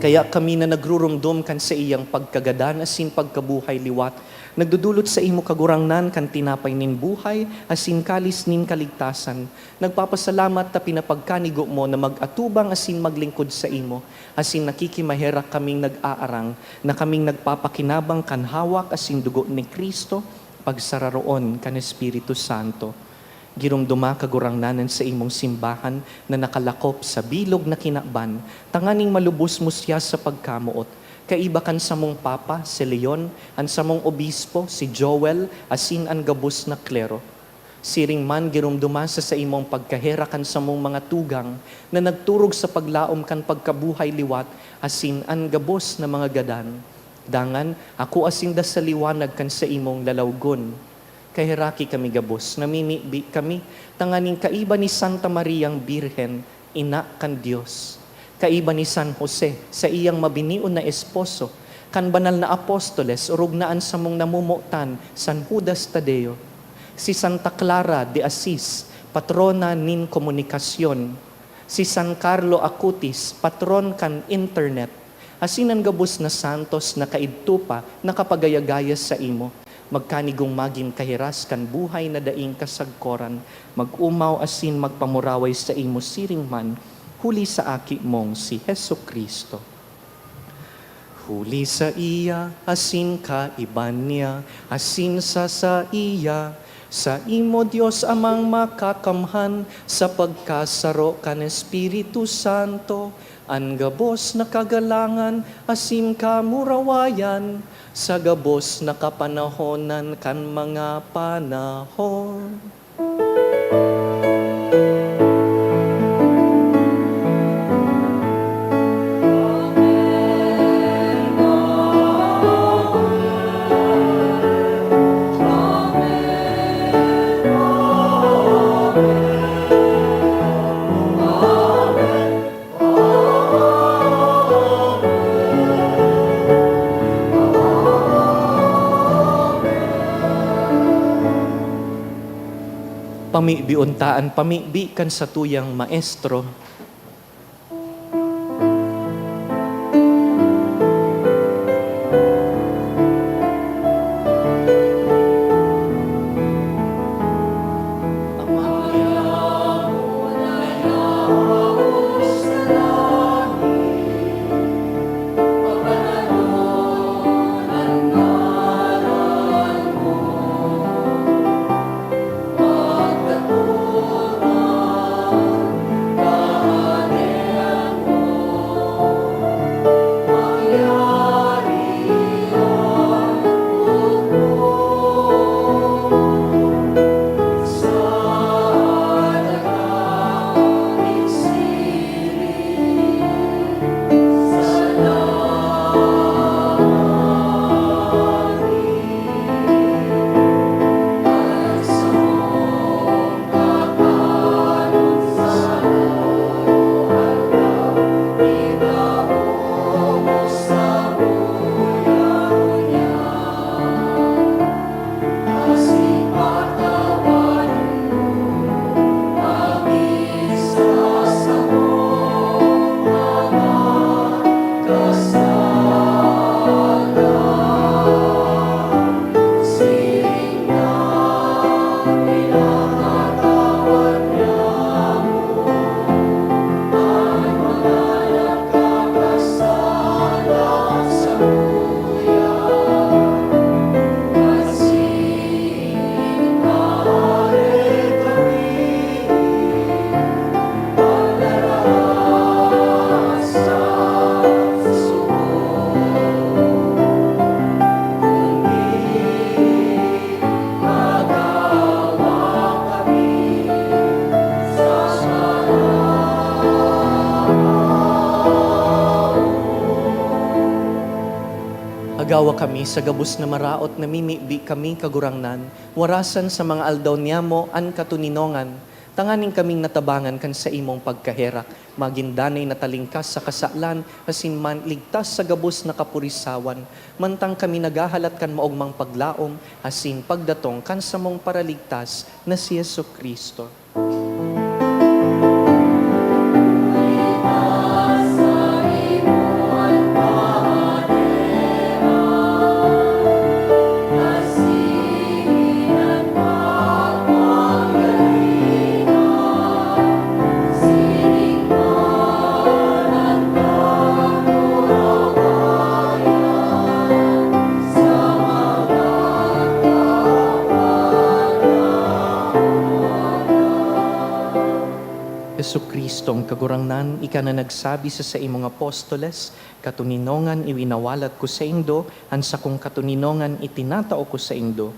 Kaya kami na nagruromdom kan saiyang pagkagadan asin pagkabuhay liwat, nagdodolot saimo, Kagurangnan, kan tinapay nin buhay asin kalis nin kaligtasan. Nagpapasalamat ta pinapagkanigo mo na mag-atubang asin maglingkod saimo, asin nakikimaherak kaming nag-aarang na kaming nagpapakinabang kan hawak asin dugo ni Cristo, pagsararoon kan Espiritu Santo. Giromdoma, Kagurangnan, an saimong simbahan na nakalakop sa bilog na kinaban, tanganing malubos mo siya sa pagkamoot, kaiba kan samong Papa, si Leon, an samong Obispo, si Joel, asin an gabos na klero. Siring man, giromdoma sa saimong pagkaherak an samong mga tugang na nagturog sa paglaom kan pagkabuhay liwat asin an gabos na mga gadan. Dangan, akoa sinda sa liwanag kan saimong lalawgon. Kaheraki kami gabos, namimibi kami tanganing kaiba ni Santa Mariang Birhen, Ina kan Dios, kaiba ni San Jose, saiyang mabinion na esposo, kan banal na apostoles, orog na an samong namomotan, San Judas Tadeo, si Santa Clara de Asis, patrona nin komunikasyon, si San Carlo Acutis, patron kan internet, asin an gabos na santos na kaidto pa nakapagayagaya saimo, magkanigong magin kahiras kan buhay na daing kasagkoran, mag-omaw asin magpamuraway saimo siring man, huli sa Aki mong si Jesu-Cristo. Huli saiya, asin kaiba niya, asin sa saiya, saimo, Dios Amang Makakamhan, sa pagkasaro kan Espiritu Santo, an gabos na kagalangan asin kamurawayan, sa gabos na kapanahonan kan mga panahon. Pamibion ta an pamibi kan satuyang Maestro. Agawa kami sa gabos na maraot na mimibi kami, Kagurangnan, warasan sa mga aldaw niyamo an katoninongan, tanganing kaming natabangan kan saimong pagkaherak, magin danay na talingkas sa kasalan, asin man ligtas sa gabos na kapurisawan, mantang kami naghahalat kan maogmang paglaom asin pagdatong kan samong Paraligtas na si Jesu-Cristo. Jesu-Cristong Kagurangnan, ika na nagsabi sa saimong apostoles, "Katoninongan iwinawalat ko saindo, an sakong katoninongan itinatao ko saindo."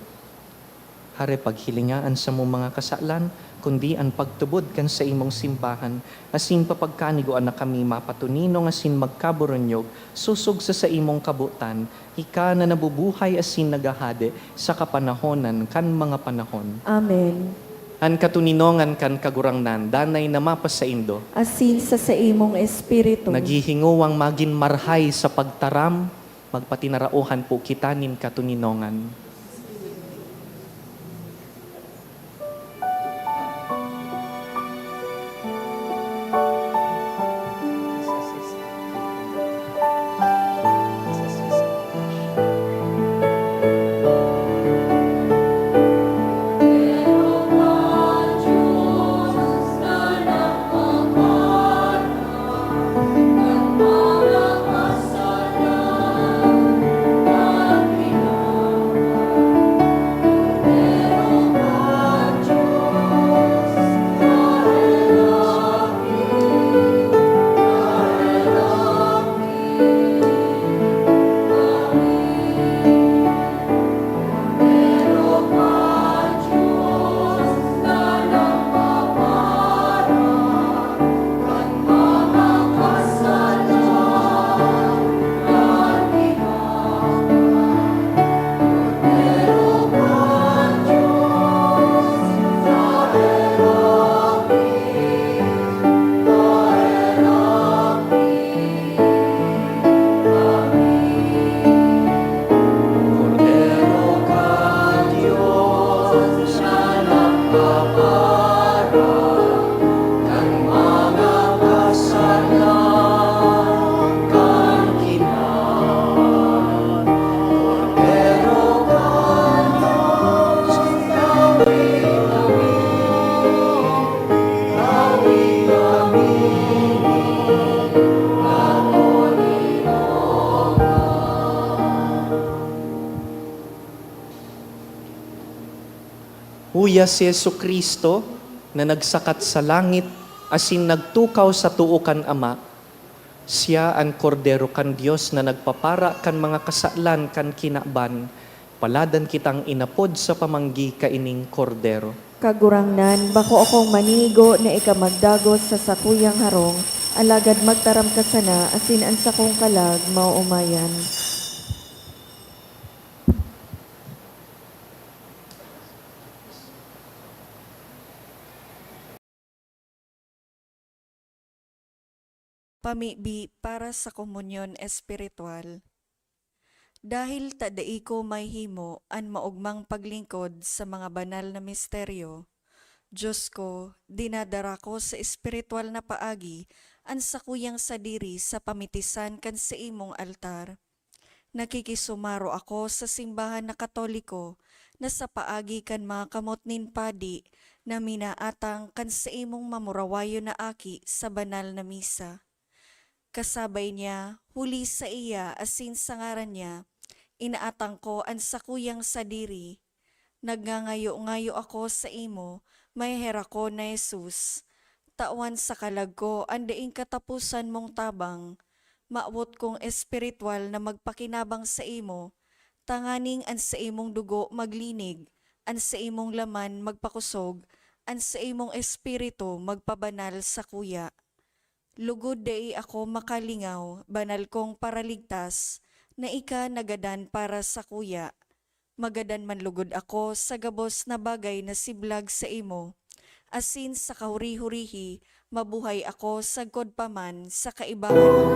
Hare, paghilinga an samong mga kasalan, kundi an pagtubod kan saimong simbahan, asin papagkanigoan na kami mapatoninong asin magkaboronyog, sosog sa saimong kabotan, ika na nabubuhay asin naghahade sa kapanahonan kan mga panahon. Amen. An katoninongan kan Kagurangnan danay na mapasaindo. Asin sa saimong espiritu. Naghihingowang magin marhay sa pagtaram, magpatinaraohan po kita nin katoninongan. Uya si Jesu-Cristo na nagsakat sa langit asin nagtukaw sa too kan Ama, siya an Kordero kan Dios na nagpapara kan mga kasalan kan kinaban. Paladan kitang inapod sa pamanggi kaining Kordero. Kagurangnan, bako akong manigo na ika magdagos sa sakuyang harong, alagad magtaram ka sana asin an sakong kalag maoomayan. Pamibi para sa komunyon espiritual. Dahil ta dai ko mahihimo an maogmang paglingkod sa mga banal na misteryo, Dios ko, dinadara ko sa espiritual na paagi an sakuyang sadiri sa pamitisan kan saimong altar. Nakikisumaro ako sa simbahan na Katoliko na sa paagi kan mga kamot nin padi na minaatang kan saimong mamurawayon na aki sa banal na misa. Kasabay niya, huli saiya asin sa ngaran niya, inaatang ko an sakuyang sadiri. Nagngangayo-ngayo ako saimo, maheherakon na Jesus. Tawan sa kalag ko an daing kataposan mong tabang. Mawot kong espiritual na magpakinabang saimo, tanganing an saimong dugo maglinig, an saimong laman magpakosog, an saimong espiritu magpabanal sakuya. Lugod dai ako makalingaw, banal kong Paraligtas, na ika nagadan para sakuya. Magadan man lugod ako sa gabos na bagay na siblag saimo, asin sa kahuri-hurihi, mabuhay ako sagkod pa man sa kaibahan mo.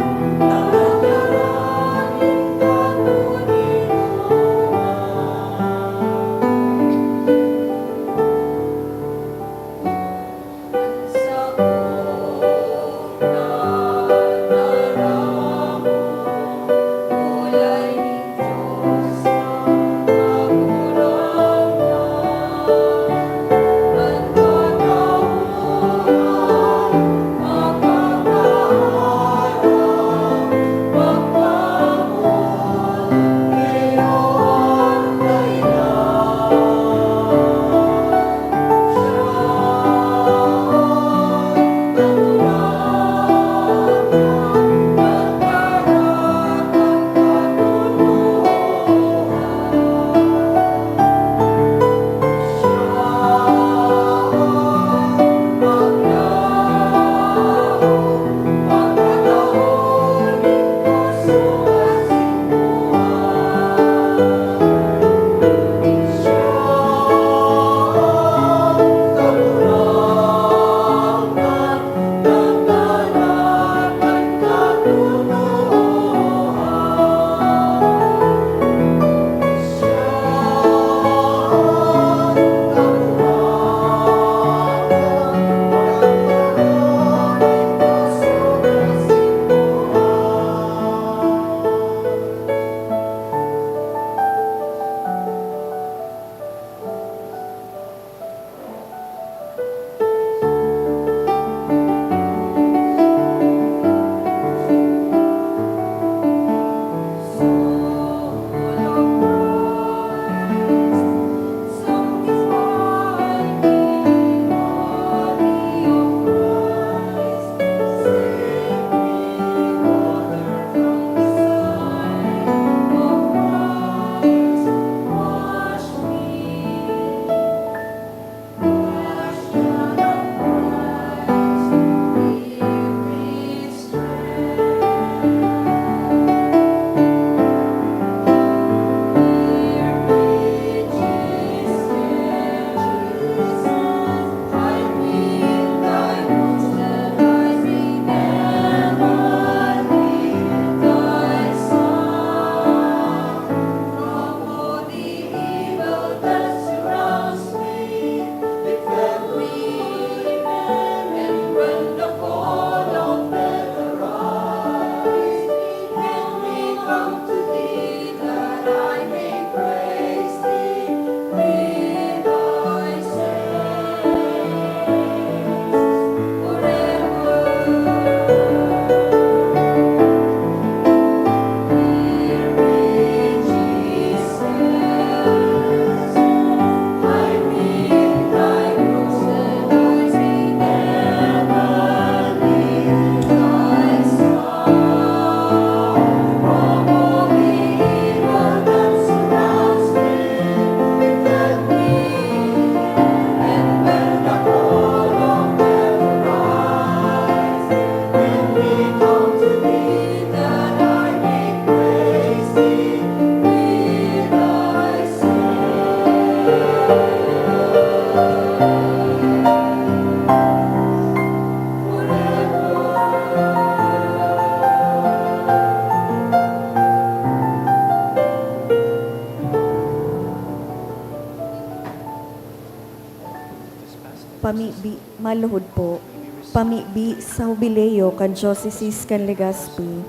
Pamibi, maluhod po. Pamibi sa Hubileo kan Diocese kan Legazpi.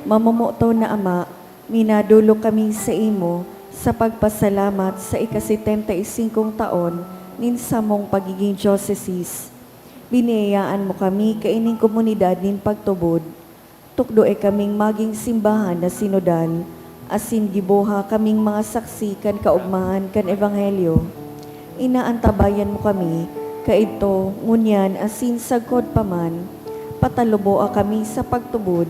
Mamomoton na Ama, minadolok kami saimo sa pagpasalamat sa ika-setenta y singkong taon nin samong pagigin diocese. Biniyayaan mo kami kaining komunidad nin pagtubod. Tukdoe kaming magin simbahan na sinodal, asin giboha kaming mga saksi kan kaogmahan kan Ebanghelyo. Inaantabayan mo kami, kaidto, ngunyan, asin sagkod pa man. Pataluboa kami sa pagtubod,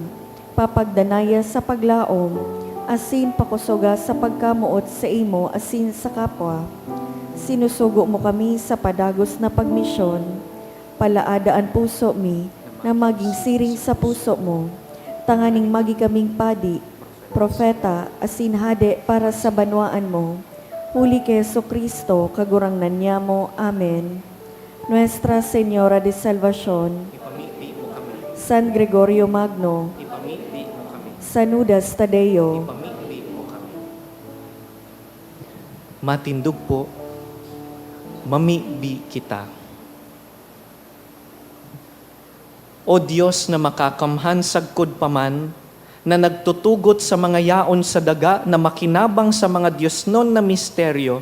papagdanaya sa paglaom, asin pakosoga sa pagkamoot saimo asin sa kapwa. Sinusugo mo kami sa padagos na pagmisyon. Palaada an puso mi na magin siring sa puso mo, tanganing magi kaming padi, propeta, asin hade para sa banwaan mo. Huli ki Jesu-Cristo, Kagurangnan niamo. Amen. Nuestra Señora de Salvacion, Ipamibi mo kami. San Gregorio Magno, Ipamibi mo kami. San Judas Tadeo, Ipamibi mo kami. Matindog po, mamibi kita. O Dios na makakamhan sagkod pa man, na nagtutugot sa mga yaon sa daga na makinabang sa mga diosnon na misteryo,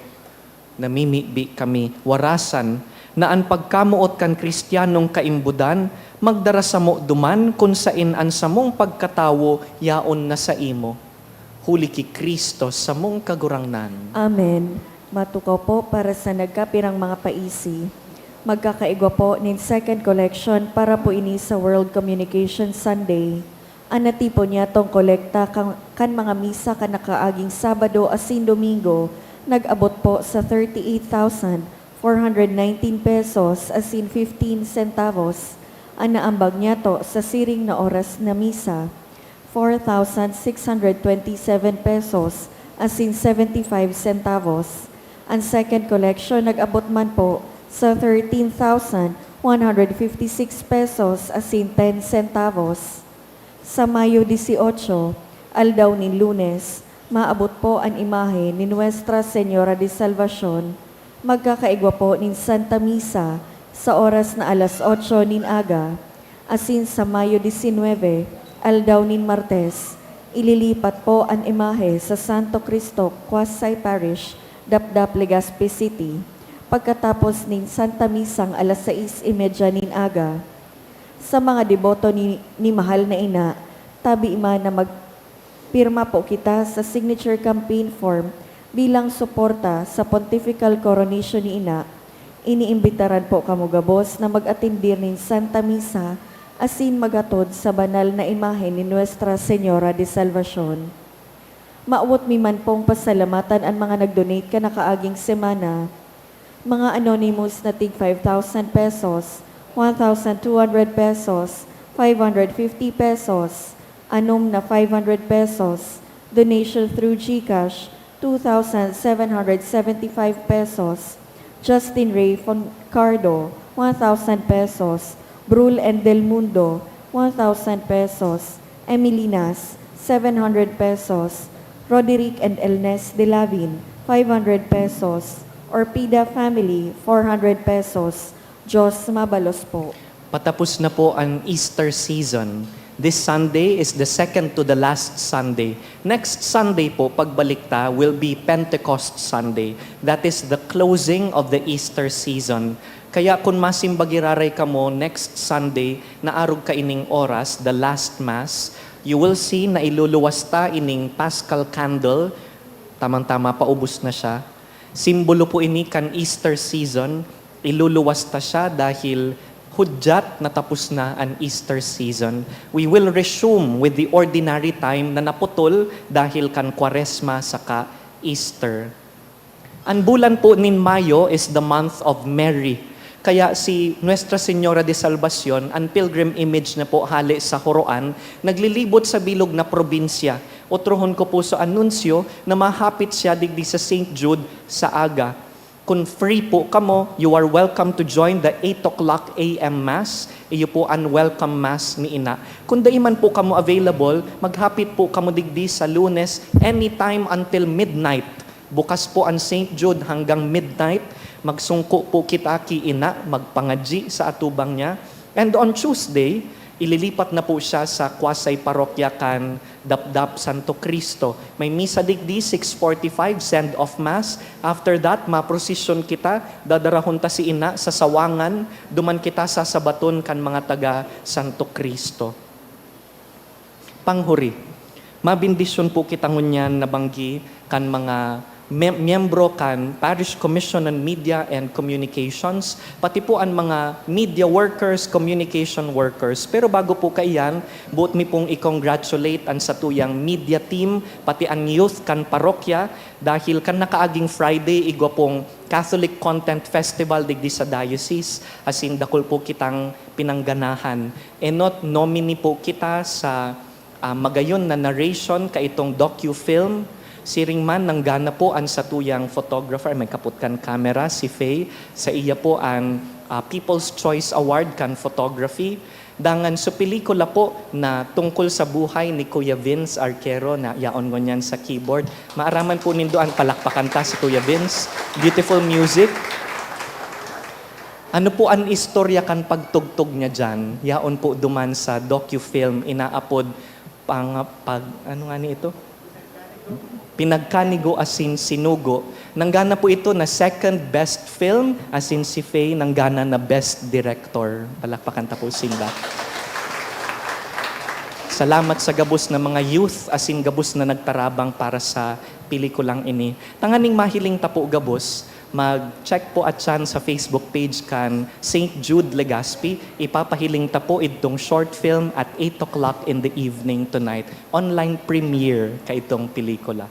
namimibi kami, warasan, na an pagkamoot kan Cristianong kaimbodan magdara samo duman kun saen an samong pagkatawo yaon na saimo. Huli ki Cristo, samong Kagurangnan. Amen. Matukaw po para sa nagkapirang mga paisi. Magkakaigwa po nin second collection para po ini sa World Communication Sunday. An natipon niyatong kolekta kan, kan mga misa kan nakaaging Sabado asin Domingo nag-abot po sa thirty-eight thousand four hundred nineteen pesos asin fifteen centavos. An naambag niyato sa siring na oras na misa, four thousand six hundred twenty-seven pesos asin seventy-five centavos. An second collection nag-abot man po sa thirteen thousand one hundred fifty-six pesos asin ten centavos. Sa Mayo dieciocho, aldaw nin Lunes, maabot po an imahe ni Nuestra Señora de Salvacion. Magkakaigwa po nin Santa Misa sa oras na alas otso nin aga. Asin sa Mayo diecinuebe, aldaw nin Martes, ililipat po an imahe sa Santo Cristo Quasi Parish, Dapdap, Legazpi City, pagkatapos nin Santa Misang alas sais y media nin aga. Sa mga deboto ni, ni Mahal na Ina, tabi man na magpirma po kita sa signature campaign form bilang suporta sa Pontifical Coronation ni Ina. Iniimbitaran po kamo gabos na mag-atendir nin Santa Misa asin maghatod sa banal na imahe ni Nuestra Señora de Salvacion. Mawot mi man pong pasalamatan an mga nag-donate kan nakaaging semana. Mga anonymous na tig five thousand pesos, one thousand two hundred pesos, five hundred fifty pesos, anom na five hundred pesos, donation through GCash, two thousand seven hundred seventy-five pesos, Justin Ray Foncardo, one thousand pesos, Brul and Del Mundo, one thousand pesos, Emilinas, seven hundred pesos, Roderick and Elnes Delavin, five hundred pesos, Orpida family, four hundred pesos. Diyos mabalos po. Patapos na po an Easter season. This Sunday is the second to the last Sunday. Next Sunday po, pagbalik ta, will be Pentecost Sunday. That is the closing of the Easter season. Kaya kun masimba giraray kamo next Sunday, na arog kaining oras, the last Mass, you will see na iluluwas ta ining Paschal candle. Tamang-tama, paubos na siya. Simbolo po ini kan Easter season. Iluluwas ta siya dahil hudyat na tapos na an Easter season. We will resume with the ordinary time na naputol dahil kan Kwaresma saka Easter. An bulan po nin Mayo is the month of Mary. Kaya si Nuestra Señora de Salvacion, an pilgrim image na po hale sa Horoan, naglilibot sa bilog na probinsya. Otrohon ko po sa anunsyo na mahapit siya digdi sa Saint Jude sa aga. Kun free po kamo, you are welcome to join the eight o'clock A M Mass. Iyo po an welcome Mass ni Ina. Kun dai man po kamo available, maghapit po kamo digdi sa Lunes, anytime until midnight. Bukas po an Saint Jude hanggang midnight. Magsungko po kita ki ina, magpangadyi sa atubang niya. And on Tuesday, ililipat na po siya sa quasi-parokya kan Dapdap Santo Cristo. May misa digdi, six forty-five, send-off mass. After that, maprosesyon kita, dadarahon ta si ina sa Sawangan, duman kita sasabaton kan mga taga Santo Cristo. Panghuri, mabendisyon po kita ngunyan na banggi kan mga me-, miyembro kan Parish Commission on Media and Communications, pati po an mga media workers, communication workers. Pero bago po kaiyan, boot mi pong i-congratulate an satuyang media team, pati an youth kan parokya, dahil kan nakaaging Friday, igwa pong Catholic Content Festival digdi sa diocese, asin dakul po kitang pinangganahan. Enot nomine po kita sa, ah, magayon na narration kaitong docu-film. Siring man, nanggana po an satuyang photographer, may kapot kan camera, si Faye. Saiya po an, ah, People's Choice Award kan photography. Dangan sa pelikula po na tungkol sa buhay ni Kuya Vince Arquero na yaon ngunyan sa keyboard. Maaraman po nindo an palakpakan ta si Kuya Vince. Beautiful music. Ano po an istorya kan pagtugtog niya diyan? Yaon po duman sa docu-film, inaapod pang-, pag-, ano nga ni ito? Pinagkanigo asin Sinugo. Nanggana po ito na second best film, asin si Faye nanggana na best director. Palakpakan ta po sinda. Salamat sa gabos na mga youth, asin gabos na nagtarabang para sa pelikulang ini. Tanganing mahiling ta po gabos, mag-check po atyan sa Facebook page kan Saint Jude Legazpi. Ipapahiling ta po idtong short film at eight o'clock in the evening tonight. Online premiere kaitong pelikula.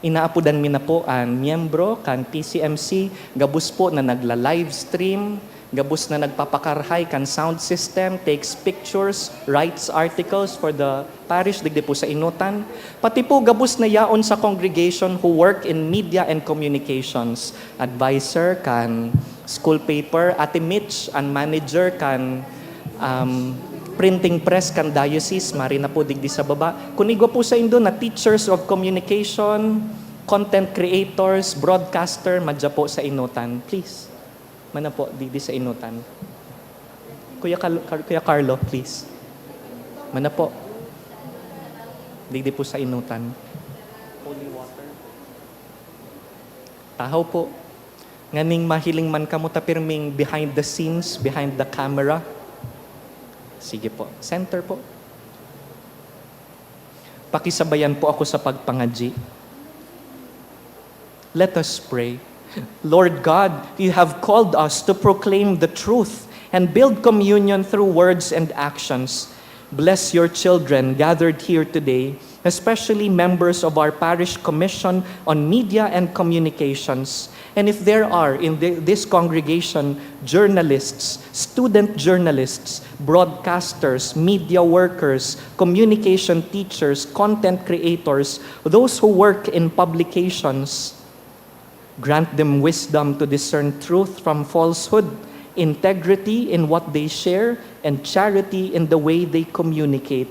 Inaapodan mi na po an miyembro kan P C M C, gabos po na nagla-livestream, gabos na nagpapakarahay kan sound system, takes pictures, writes articles for the parish digdi po sa Inutan. Pati po gabos na yaon sa congregation who work in media and communications. Adviser kan school paper, Ate Mitch, an manager kan, um, printing press kan diocese, maari na po digdi sa baba. Kun igwa po saindo na teachers of communication, content creators, broadcaster, madya po sa Inutan, please. Mana po, digdi sa Inutan. Kuya Cal-, Car-, Kuya Carlo, please. Mana po. Digdi po sa Inutan. Holy water. Tahaw po. Nganing mahiling man kamo ta pirming behind the scenes, behind the camera. Sige po. Center po. Pakisabayan po ako sa pagpangadyi. Let us pray. Lord God, you have called us to proclaim the truth and build communion through words and actions. Bless your children gathered here today, especially members of our Parish Commission on Media and Communications. And if there are in thi-, this congregation journalists, student journalists, broadcasters, media workers, communication teachers, content creators, those who work in publications, grant them wisdom to discern truth from falsehood, integrity in what they share, and charity in the way they communicate.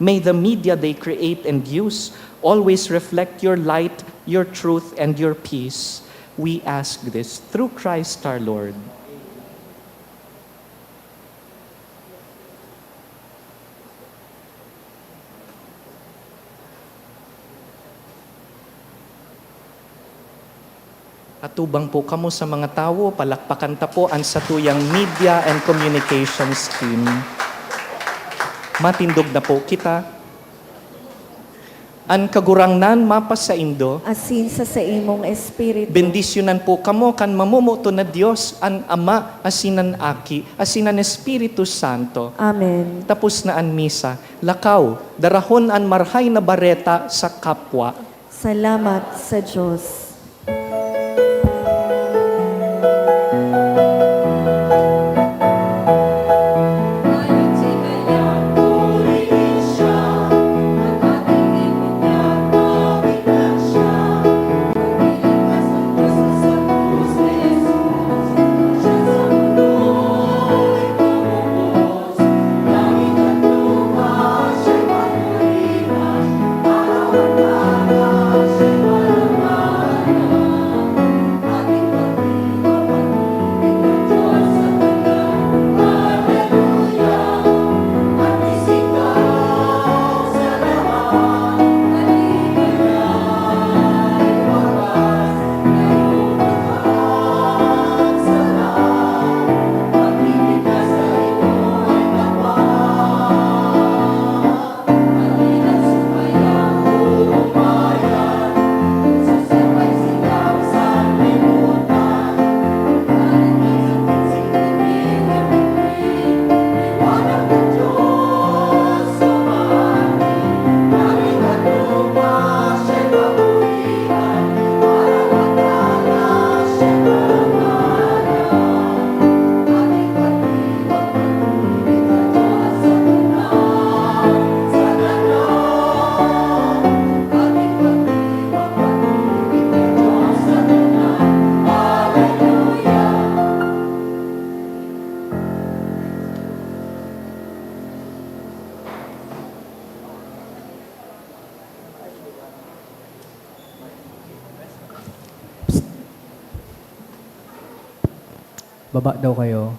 May the media they create and use always reflect your light, your truth, and your peace. We ask this through Christ our Lord. Atubang po kamo sa mga tawo, palakpakan ta po an satuyang media and communications team. Matindog na po kita. An Kagurangnan mapasaindo. Asin sa saimong espiritu. Bendisyonan po kamo kan mamomoton na Dios, an Ama, asin an Aki, asin an Espiritu Santo. Amen. Tapos na an misa. Lakaw, darahon an Marahay na Bareta sa kapwa. Salamat sa Diyos. Baba daw kayo.